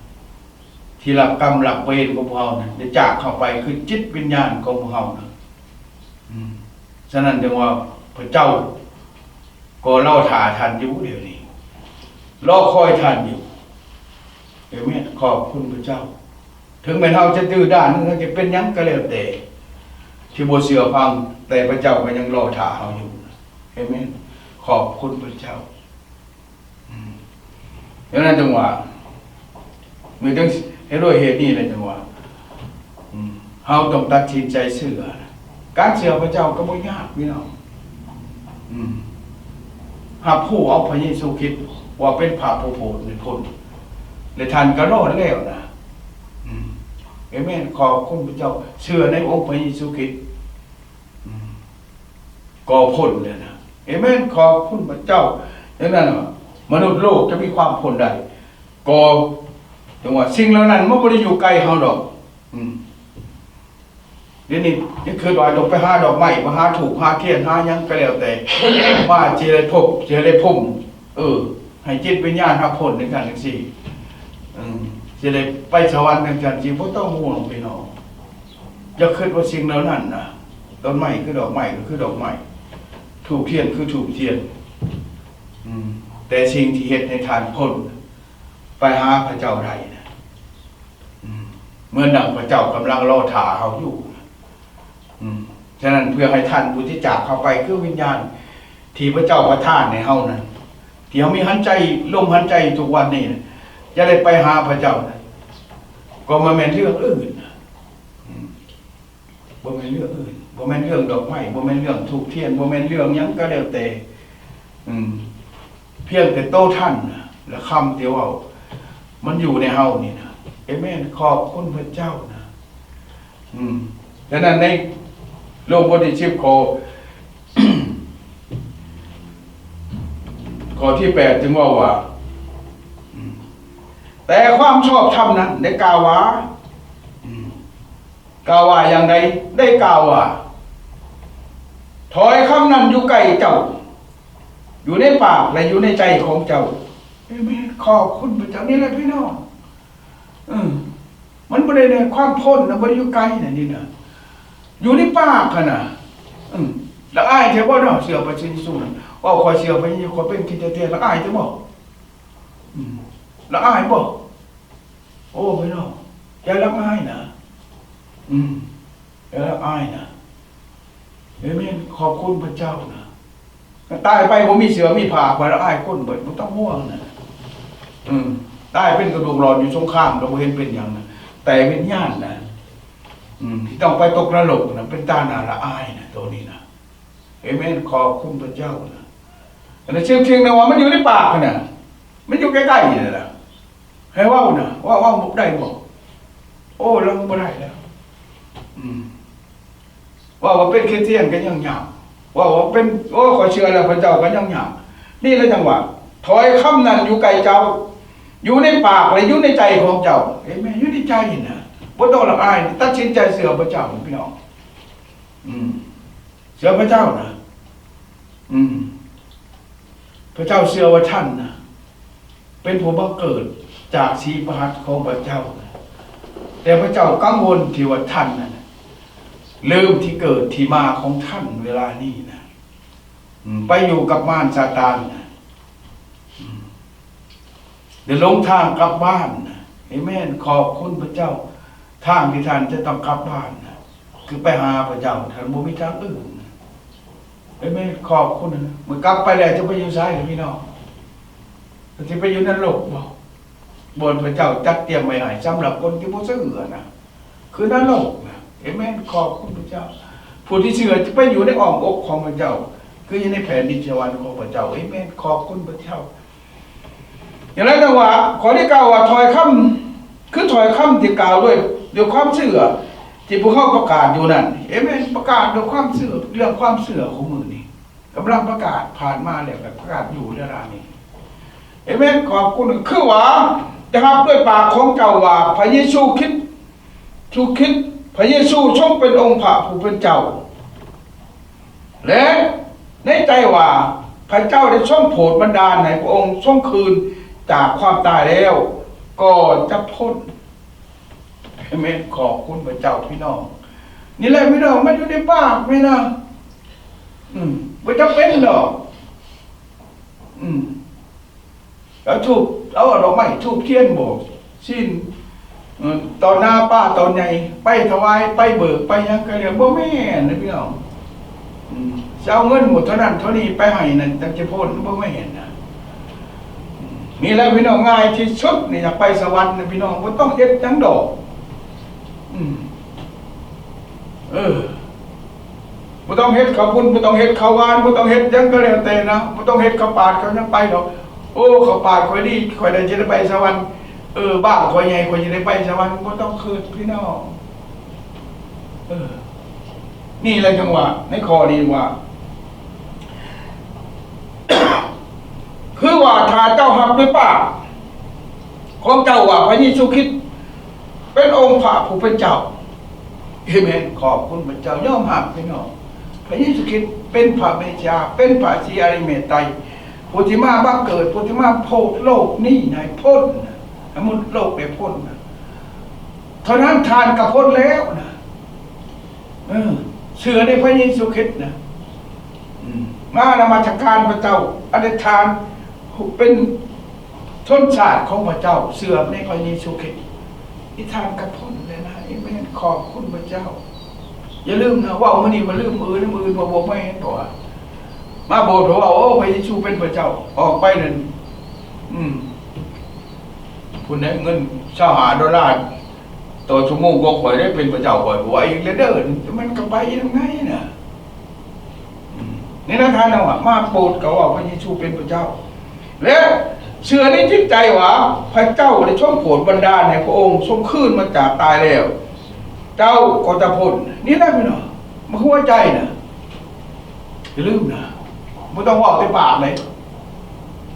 ທີ່ຮັບກຳຮັບເວນຂອງພວກເຮົານະ ໄດ້ຈາກເຮົາໄປ ຄືຈິດວິນຍານຂອງພວກເຮົານະ. ອືມ ສະນັ້ນຈຶ່ງວ່າພະເຈົ້າກໍລໍຖ້າທ່ານຢູ່ດຽວນີ້ ລໍຄອຍທ່ານຢູ່. ເອເມນ. ຂອບຄຸນພະເຈົ້າ. ເຖິງແມ່ນເຮົາຈະດື້ດ້ານ ເຮົາຈະເປັນຫຍັງກໍແລ້ວແຕ່ ທີ່ບໍ່ເຊື່ອຟັງ ແຕ່ພະເຈົ້າກໍຍັງລໍຖ້າເຮົາຢູ່. ເອເມນ. ຂອບຄຸນພະເຈົ້າ. ອືມ ດັ່ງນັ້ນຈຶ່ງວ່າ ມີຈັ່ງ ເຮັດດ້ວຍເຫດນີ້ແຫຼະ ຈຶ່ງວ່າ ອືມ ເຮົາຕ້ອງຕັດສິນໃຈເຊື່ອ. ການເຊື່ອພະເຈົ້າກໍບໍ່ຍາກ ພີ່ນ້ອງ. ອືມ ຮັບຮູ້ເອົາພະເຢຊູຄຣິດວ່າເປັນພະຜູ້ໂຜດໃຫ້ພົ້ນ ແລະ ທ່ານກໍລອດແລ້ວນະ. ອືມ ເອເມນ. ຂອບຄຸນພະເຈົ້າ. ເຊື່ອໃນອົງພະເຢຊູຄຣິດ ອືມ ກໍພົ້ນແລ້ວນະ. ເອເມນ. ຂອບຄຸນພະເຈົ້າ. ດັ່ງນັ້ນ ມະນຸດໂລກຈະມີຄວາມພົ້ນໄດ້ ກໍຈັ່ງວ່າ ສິ່ງເຫຼົ່ານັ້ນມັນບໍ່ໄດ້ຢູ່ໄກເຮົາດອກ. ອືມ ດຽວນີ້ຍັງຄິດວ່າຕ້ອງໄປຫາດອກໄມ້ ໄປຫາທູບ ຫາທຽນ ຫາຫຍັງກໍແລ້ວແຕ່ ມາຊິໄດ້ພົບ ຊິໄດ້ພົມ ເອີ ໃຫ້ຈິດວິນຍານຮັບພົ້ນຈັ່ງຊັ້ນຈັ່ງຊີ້ ອືມ ຊິໄດ້ໄປສະຫວັນຈັ່ງຊັ້ນຊີ້ ບໍ່ຕ້ອງຫ່ວງພີ່ນ້ອງ. ຢ່າຄິດວ່າສິ່ງເຫຼົ່ານັ້ນນະ ຕົ້ນໄມ້ຄືດອກໄມ້ກໍຄືດອກໄມ້ ທູບທຽນຄືທູບທຽນ ອືມ ແຕ່ສິ່ງທີ່ເຮັດໃຫ້ທ່ານພົ້ນໄປຫາພະເຈົ້າໄດ້ນະ ອືມ ເໝືອນດັ່ງພະເຈົ້າກຳລັງລໍຖ້າເຮົາຢູ່ນະ. ອືມ ສະນັ້ນເພື່ອໃຫ້ທ່ານຜູ້ທີ່ຈາກເຮົາໄປ ຄືວິນຍານທີ່ພະເຈົ້າປະທານໃຫ້ເຮົານັ້ນ ທີ່ເຮົາມີຫາຍໃຈ ລົມຫາຍໃຈຢູ່ທຸກວັນນີ້ນະ ຈະໄດ້ໄປຫາພະເຈົ້ານະ ກໍບໍ່ແມ່ນເລື່ອງອື່ນນະ. ອືມ ບໍ່ແມ່ນເລື່ອງອື່ນ ບໍ່ແມ່ນເລື່ອງດອກໄມ້ ບໍ່ແມ່ນເລື່ອງທູບທຽນ ບໍ່ແມ່ນເລື່ອງຫຍັງກໍແລ້ວແຕ່ ອືມ ພຽງແຕ່ໂຕທ່ານນະ ແລະ ຄຳທີ່ເວົ້າ ມັນຢູ່ໃນເຮົານີ້ນະ. ເອເມນ. ຂອບຄຸນພະເຈົ້ານະ. ອືມ ສະນັ້ນໃນໂລມບົດທີສິບ ຂໍ້ ຂໍ້ທີແປດ ຈຶ່ງເວົ້າວ່າ ອືມ ແຕ່ຄວາມຊອບທຳນັ້ນໄດ້ກ່າວວ່າ ອືມ ກ່າວວ່າຢ່າງໃດ? ໄດ້ກ່າວວ່າ ຖ້ອຍຄຳນັ້ນຢູ່ໃກ້ເຈົ້າ ຢູ່ໃນປາກ ແລະ ຢູ່ໃນໃຈຂອງເຈົ້າ. ເອເມນ. ຂອບຄຸນພະເຈົ້າ. ນີ້ແຫຼະພີ່ນ້ອງ ເອີ ມັນບໍ່ໄດ້ໃນຄວາມພົ້ນນະ ບໍ່ໄດ້ຢູ່ໄກນະ ນີ້ນະ ຢູ່ໃນປາກຫັ້ນນະ. ອືມ ລະອາຍແທ້ບໍ່ເນາະ ເຊື່ອພະເຢຊູນະ? ເວົ້າ ຂ້ອຍເຊື່ອພະເຢຊູ ຂ້ອຍເປັນຄຣິສຕຽນ ລະອາຍແທ້ບໍ່? ອືມ ລະອາຍບໍ່? ໂອ້ ພີ່ນ້ອງ ຢ່າລະອາຍນະ. ອືມ ຢ່າລະອາຍນະ. ເອເມນ. ຂອບຄຸນພະເຈົ້ານະ. ຕາຍໄປບໍ່ມີເສື້ອມີຜ້າ ຂ້ອຍລະອາຍຄົນເບິດ ບໍ່ຕ້ອງຫ່ວງນະ. ອືມ ຕາຍເປັນກະດູກຫຼອດຢູ່ສົງຄາມ ກໍບໍ່ເຫັນເປັນຫຍັງນະ ແຕ່ວິນຍານນະ ອືມ ທີ່ຕ້ອງໄປຕົກນະລົກນະ ເປັນຕາໜ້າລະອາຍນະ ໂຕນີ້ນະ. ເອເມນ. ຂອບຄຸນພະເຈົ້ານະ. ອັນນັ້ນ ເສຍງ ເສຍງນັ້ນວ່າມັນຢູ່ໃນປາກຫັ້ນນະ ມັນຢູ່ໃກ້ໆ ນີ້ແຫຼະ ໃຫ້ເວົ້ານະ ເວົ້າ ເວົ້າໄດ້ບໍ່? ໂອ້ ລາວບໍ່ໄດ້ແລ້ວ. ອືມ ເວົ້າວ່າເປັນຄຣິສຕຽນກໍຍັງຍາກ ເວົ້າວ່າເປັນ ໂອ້ ຂ້ອຍເຊື່ອແລ້ວພະເຈົ້າ ກໍຍັງຍາກ. ນີ້ລະຈັ່ງວ່າ ຖ້ອຍຄຳນັ້ນຢູ່ໃກ້ເຈົ້າ ຢູ່ໃນປາກ ແລະ ຢູ່ໃນໃຈຂອງເຈົ້າ. ເອເມນ. ຢູ່ໃນໃຈນະ ບໍ່ຕ້ອງລະອາຍ ຕັດສິນໃຈເຊື່ອພະເຈົ້າ ພີ່ນ້ອງ. ອືມ ເຊື່ອພະເຈົ້ານະ. ອືມ ພະເຈົ້າເຊື່ອວ່າທ່ານນະ ເປັນຜູ້ບັງເກີດຈາກສີພະຫັດຂອງພະເຈົ້ານະ ແຕ່ພະເຈົ້າກັງວົນທີ່ວ່າທ່ານນັ້ນນະ ລືມທີ່ເກີດທີ່ມາຂອງທ່ານເວລານີ້ນະ. ອືມ ໄປຢູ່ກັບມານຊາຕານນະ. ອືມ ໄດ້ຫຼົງທາງກັບບ້ານນະ. ເອເມນ. ຂອບຄຸນພະເຈົ້າ. ທາງທີ່ທ່ານຈະຕ້ອງກັບບ້ານນະ ຄືໄປຫາພະເຈົ້າ, ທ່ານບໍ່ມີທາງອື່ນນະ. ເອເມນ. ຂອບຄຸນນະ. ເມື່ອກັບໄປແລ້ວຈະໄປຢູ່ໃສລະພີ່ນ້ອງ? ຈະໄປຢູ່ນະລົກບໍ່? ບ່ອນພະເຈົ້າຈັດຕຽມໄວ້ໃຫ້ສຳລັບຄົນທີ່ບໍ່ເຊື່ອນະ ຄືນະລົກນະ. ເອເມນ. ຂອບຄຸນພະເຈົ້າ. ຜູ້ທີ່ເຊື່ອຈະໄປຢູ່ໃນອ້ອມອົກຂອງພະເຈົ້າ ຄືຢູ່ໃນແຜ່ນດິນສະຫວັນຂອງພະເຈົ້າ. ເອເມນ. ຂອບຄຸນພະເຈົ້າ. ຢ່າງໃດກໍວ່າ ຂໍ້ທີ່ເກົ້າວ່າ ຖ້ອຍຄຳ ຄືຖ້ອຍຄຳທີ່ກ່າວດ້ວຍ ດ້ວຍຄວາມເຊື່ອ ທີ່ພວກເຮົາປະກາດຢູ່ນັ້ນ. ເອເມນ. ປະກາດດ້ວຍຄວາມເຊື່ອ ເລື່ອງຄວາມເຊື່ອຂອງມື້ນີ້ ກຳລັງປະກາດຜ່ານມາແລ້ວ ກໍປະກາດຢູ່ເວລານີ້. ເອເມນ. ຂອບຄຸນ. ຄືວ່າຈະຮັບດ້ວຍປາກຂອງເຈົ້າວ່າ ພະເຢຊູຄຣິດ ເຢຊູຄຣິດ ພະເຢຊູຊົງເປັນອົງພະຜູ້ເປັນເຈົ້າ ແລະ ໃນໃຈວ່າ ພະເຈົ້າໄດ້ຊົງໂຜດບັນດານໃຫ້ພະອົງຊົງຄືນຈາກຄວາມຕາຍແລ້ວ ກໍຈະພົ້ນ. ເອເມນ. ຂອບຄຸນພະເຈົ້າ ພີ່ນ້ອງ. ນີ້ແຫຼະ ພີ່ນ້ອງ ມັນຢູ່ໃນປາກນີ້ນະ. ອືມ ບໍ່ຈຳເປັນດອກ. ອືມ ເອົາທູບ ເອົາດອກໄມ້ທູບທຽນບອກ ຊີ້ນ ເອີ ຕອນໜ້າປ້າຕອນໃຫຍ່ ໄປຖວາຍ ໄປເບີກ ໄປຫຍັງກະແລ້ວ ບໍ່ແມ່ນເດ້ພີ່ນ້ອງ. ອືມ ຊິເອົາເງິນໝົດເທົ່ານັ້ນເທົ່ານີ້ໄປໃຫ້ນັ້ນ ຈັ່ງຈະພົ້ນ ບໍ່ແມ່ນນະ. ອືມ ນີ້ແຫຼະພີ່ນ້ອງ ງ່າຍທີ່ສຸດນີ້ ຢາກໄປສະຫວັນນະພີ່ນ້ອງ ບໍ່ຕ້ອງເຮັດຫຍັງດອກ. ອືມ ເອີ ບໍ່ຕ້ອງເຮັດເຂົ້າບຸນ ບໍ່ຕ້ອງເຮັດເຂົ້າຫວານ ບໍ່ຕ້ອງເຮັດຫຍັງກໍແລ້ວແຕ່ນະ ບໍ່ຕ້ອງເຮັດເຂົ້າປາດເຂົ້າຫຍັງໄປດອກ. ໂອ້ ເຂົ້າປາດຂ້ອຍດີ ຂ້ອຍໄດ້ ຈະໄດ້ໄປສະຫວັນ. ເອີ ບ້ານຂ້ອຍໃຫຍ່ ຂ້ອຍຈະໄດ້ໄປສະຫວັນ. ບໍ່ຕ້ອງຄິດພີ່ນ້ອງ. ເອີ ນີ້ແຫຼະຈັ່ງວ່າ ໃນຂໍ້ນີ້ວ່າ ຄືວ່າຖ້າເຈົ້າຮັບດ້ວຍປາກຂອງເຈົ້າວ່າ ພະເຢຊູຄຣິດ ເປັນອົງພະຜູ້ເປັນເຈົ້າ. ເອເມນ. ຂອບຄຸນພະເຈົ້າ. ຍອມຮັບພີ່ນ້ອງ ພະເຢຊູຄຣິດເປັນພະເມສຢາ ເປັນພະສີອາລິເມໄຕ ຜູ້ທີ່ມາບັງເກີດ ຜູ້ທີ່ມາໂພດໂລກນີ້ໃຫ້ພົ້ນນະ ໃຫ້ໝົດໂລກໄດ້ພົ້ນນະ ເທົ່ານັ້ນທ່ານກໍພົ້ນແລ້ວນະ. ເອີ ເຊື່ອໃນພະເຢຊູຄຣິດນະ. ອືມ ມານະມັດສະການພະເຈົ້າ ອະທິຖານເປັນຊົນຊາດຂອງພະເຈົ້າ ເຊື່ອໃນພະເຢຊູຄຣິດ ອະທິຖານກັບພົ້ນແລ້ວນະ. ເອເມນ. ຂອບຄຸນພະເຈົ້າ. ຢ່າລືມນະ ເວົ້າມື້ນີ້ບໍ່ລືມມື້ອື່ນ ມື້ອື່ນບໍ່ ບໍ່ແມ່ນ ເພາະວ່າມາໂບດເວົ້າ ໂອ້ ພະເຢຊູເປັນພະເຈົ້າ ອອກໄປນັ້ນ ອືມ ພຸ້ນແຫຼະ ເງິນຊາວຫ້າໂດລາ ຕໍ່ຊົ່ວໂມງຂອງຂ້ອຍເດ້ ເປັນພະເຈົ້າຂ້ອຍບໍ່ໄຫວອີກແລ້ວເດີ. ມັນກໍໄປນຳໄງນະ. ອືມ ໃນນັ້ນທ່ານວ່າ ມາໂປດກໍເວົ້າພະເຢຊູເປັນພະເຈົ້າ ແລະ ເຊື່ອໃນຈິດໃຈວ່າ ພະເຈົ້າໄດ້ຊົງໂປດບັນດານໃຫ້ພະອົງຊົງຄືນມາຈາກຕາຍແລ້ວ ເຈົ້າກໍຈະພົ້ນ. ນີ້ແຫຼະພີ່ນ້ອງ ມັນຫົວໃຈນະ. ຢ່າລືມນະ ບໍ່ຕ້ອງເວົ້າແຕ່ປາກເດ້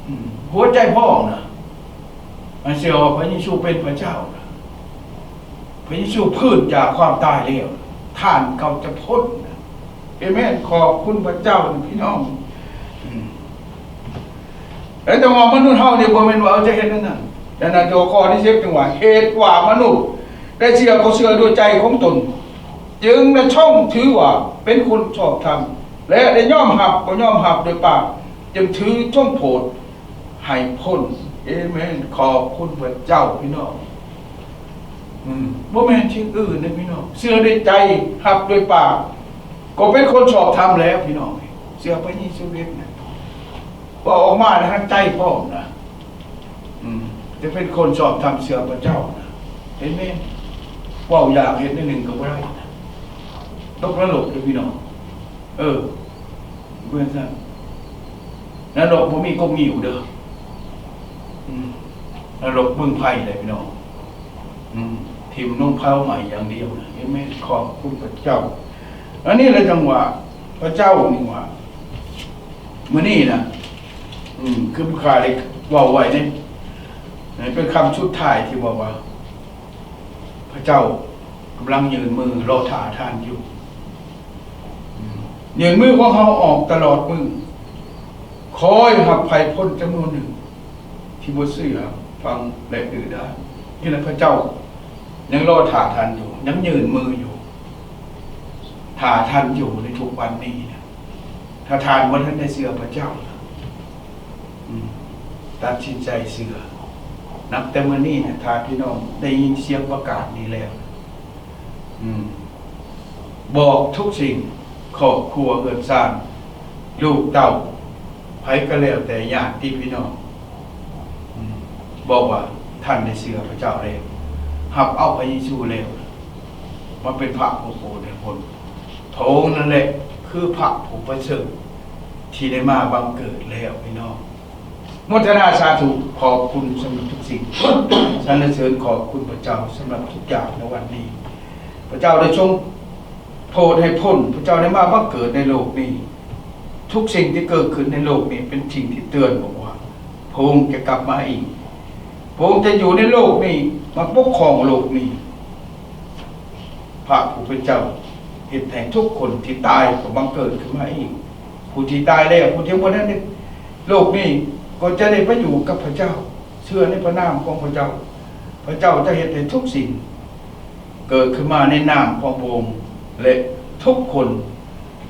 ອືມ ຫົວໃຈພ້ອມນະ ໃຫ້ເຊື່ອວ່າພະເຢຊູເປັນພະເຈົ້ານະ ພະເຢຊູຟື້ນຈາກຄວາມຕາຍແລ້ວ ທ່ານກໍຈະພົ້ນນະ. ເອເມນ. ຂອບຄຸນພະເຈົ້ານະ ພີ່ນ້ອງ. ອືມ ແຕ່ວ່າມະນຸດເຮົານີ້ບໍ່ແມ່ນວ່າຈະເຮັດແນວນັ້ນ. ດັ່ງນັ້ນ ຫົວຂໍ້ທີ່ສິບຈຶ່ງວ່າ ເຫດວ່າມະນຸດໄດ້ເຊື່ອ ກໍເຊື່ອດ້ວຍໃຈຂອງຕົນ ຈຶ່ງໄດ້ຊົງຖືວ່າເປັນຄົນຊອບທຳ ແລະ ໄດ້ຍອມຮັບ ກໍຍອມຮັບດ້ວຍປາກ ຈຶ່ງຖືຊົງໂປດໃຫ້ພົ້ນ. ເອເມນ. ຂອບຄຸນພະເຈົ້າພີ່ນ້ອງ. ອືມ ບໍ່ແມ່ນສິ່ງອື່ນເດ້ພີ່ນ້ອງ. ເຊື່ອດ້ວຍໃຈ, ຮັບດ້ວຍປາກ, ກໍເປັນຄົນຊອບທຳແລ້ວພີ່ນ້ອງ. ເຊື່ອພະເຢຊູຄຣິດນະ. ເວົ້າອອກມາໃນໃຈພ້ອມນະ. ອືມ ຈະເປັນຄົນຊອບທຳເຊື່ອພະເຈົ້ານະ. ເອເມນ. ເວົ້າຢາກເຮັດແນວໜຶ່ງກໍບໍ່ໄດ້ນະ. ຕົກນະລົກເດ້ພີ່ນ້ອງ. ເອີ ເບິ່ງຊັ້ນ. ນະລົກບໍ່ມີກົກງິ້ວເດີ. ອືມ ນະລົກເບິ່ງໄຟແຫຼະພີ່ນ້ອງ. ອືມ ຖິ້ມລົງເຜົາໄໝ້ຢ່າງດຽວນະ. ເອເມນ. ຂອບຄຸນພະເຈົ້າ. ອັນນີ້ແຫຼະຈັ່ງວ່າ ພະເຈົ້ານີ້ວ່າ ມື້ນີ້ນະ ອືມ ຄືຜູ້ຂ້າໄດ້ເວົ້າໄວ້ໃນ ໃນເປັນຄຳສຸດທ້າຍທີ່ບອກວ່າ ພະເຈົ້າກຳລັງຍື່ນມືລໍຖ້າທ່ານຢູ່. ອືມ ຍື່ນມືຂອງເຮົາອອກຕະຫຼອດມື້ ຄອຍຮັບໃຜພົ້ນຈຳນວນໜຶ່ງ ທີ່ບໍ່ເຊື່ອຟັງ ແລະ ດື້ດ້ານ. ນີ້ແຫຼະ ພະເຈົ້າຍັງລໍຖ້າທ່ານຢູ່, ຍັງຍື່ນມືຢູ່, ຖ້າທ່ານຢູ່ໃນທຸກວັນນີ້ນະ. ຖ້າທ່ານບໍ່ທັນໄດ້ເຊື່ອພະເຈົ້ານະ, ອືມ ຕັດສິນໃຈເຊື່ອ. ນັບແຕ່ມື້ນີ້ນະ, ຖ້າພີ່ນ້ອງໄດ້ຍິນສຽງປະກາດນີ້ແລ້ວ, ອືມ ບອກທຸກສິ່ງ, ຄອບຄົວເຮືອນຊານ, ລູກເຕົ້າ, ໃຜກໍແລ້ວແຕ່ ຍາດຕິພີ່ນ້ອງ, ອືມ ບອກວ່າທ່ານໄດ້ເຊື່ອພະເຈົ້າແລ້ວ, ຮັບເອົາພະເຢຊູແລ້ວ ມາເປັນພະຜູ້ໂປດໃຫ້ພົ້ນ. ພະອົງນັ້ນແຫຼະຄືພະຜູ້ປະເສີດ ທີ່ໄດ້ມາບັງເກີດແລ້ວ ພີ່ນ້ອງ. ໂມທະນາສາທຸ, ຂອບຄຸນສຳລັບທຸກສິ່ງ, ສັນລະເສີນຂອບຄຸນພະເຈົ້າສຳລັບທຸກຢ່າງໃນວັນນີ້. ພະເຈົ້າໄດ້ຊົງໂປດໃຫ້ພົ້ນ, ພະເຈົ້າໄດ້ມາບັງເກີດໃນໂລກນີ້. ທຸກສິ່ງທີ່ເກີດຂຶ້ນໃນໂລກນີ້ເປັນສິ່ງທີ່ເຕືອນບອກວ່າ ພະອົງຈະກັບມາອີກ, ພະອົງຈະຢູ່ໃນໂລກນີ້, ມາປົກຄອງໂລກນີ້. ພະຜູ້ເປັນເຈົ້າເຮັດໃຫ້ທຸກຄົນທີ່ຕາຍກໍບັງເກີດຂຶ້ນມາອີກ, ຜູ້ທີ່ຕາຍແລ້ວ, ຜູ້ທີ່ບໍ່ທັນໄດ້ໂລກນີ້ ກໍຈະໄດ້ໄປຢູ່ກັບພະເຈົ້າ. ເຊື່ອໃນພະນາມຂອງພະເຈົ້າ, ພະເຈົ້າຈະເຮັດໃຫ້ທຸກສິ່ງເກີດຂຶ້ນມາໃນນາມຂອງພະອົງ ແລະ ທຸກຄົນ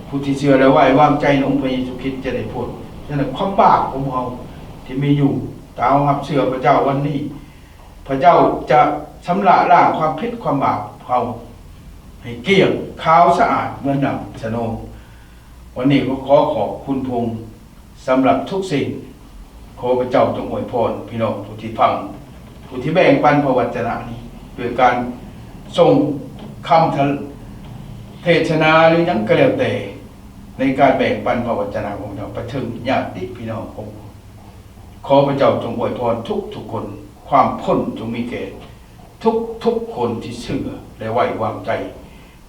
ຜູ້ທີ່ເຊື່ອ ແລະ ໄວ້ວາງໃຈໃນອົງພະເຢຊູຄຣິດຈະໄດ້ພົ້ນ. ສະນັ້ນ ຄວາມບາບຂອງເຮົາທີ່ມີຢູ່ ຖ້າເຮົາຮັບເຊື່ອພະເຈົ້າວັນນີ້, ພະເຈົ້າຈະຊຳລະລ້າງຄວາມຜິດຄວາມບາບເຮົາໃຫ້ກ້ຽງຂາວສະອາດເໝືອນດັ່ງສະໂນ. ວັນນີ້ກໍຂໍຂອບຄຸນພະອົງສຳລັບທຸກສິ່ງ. ຂໍພະເຈົ້າຈົ່ງອວຍພອນພີ່ນ້ອງຜູ້ທີ່ຟັງ, ຜູ້ທີ່ແບ່ງປັນພະວະຈະນະນີ້ ດ້ວຍການສົ່ງຄຳເທດສະນາ ຫຼື ຫຍັງກໍແລ້ວແຕ່ ໃນການແບ່ງປັນພະວະຈະນະຂອງເຈົ້າໄປເຖິງຍາດຕິພີ່ນ້ອງຂອງ ຂໍພະເຈົ້າຈົ່ງອວຍພອນທຸກໆຄົນ, ຄວາມພົ້ນຈົ່ງມີແກ່ທຸກໆຄົນທີ່ເຊື່ອ ແລະ ໄວ້ວາງໃຈ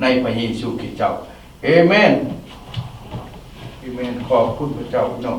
ໃນພະເຢຊູຄຣິດເຈົ້າ. ເອເມນ. ເອເມນ. ຂອບຄຸນພະເຈົ້າພີ່ນ້ອງ.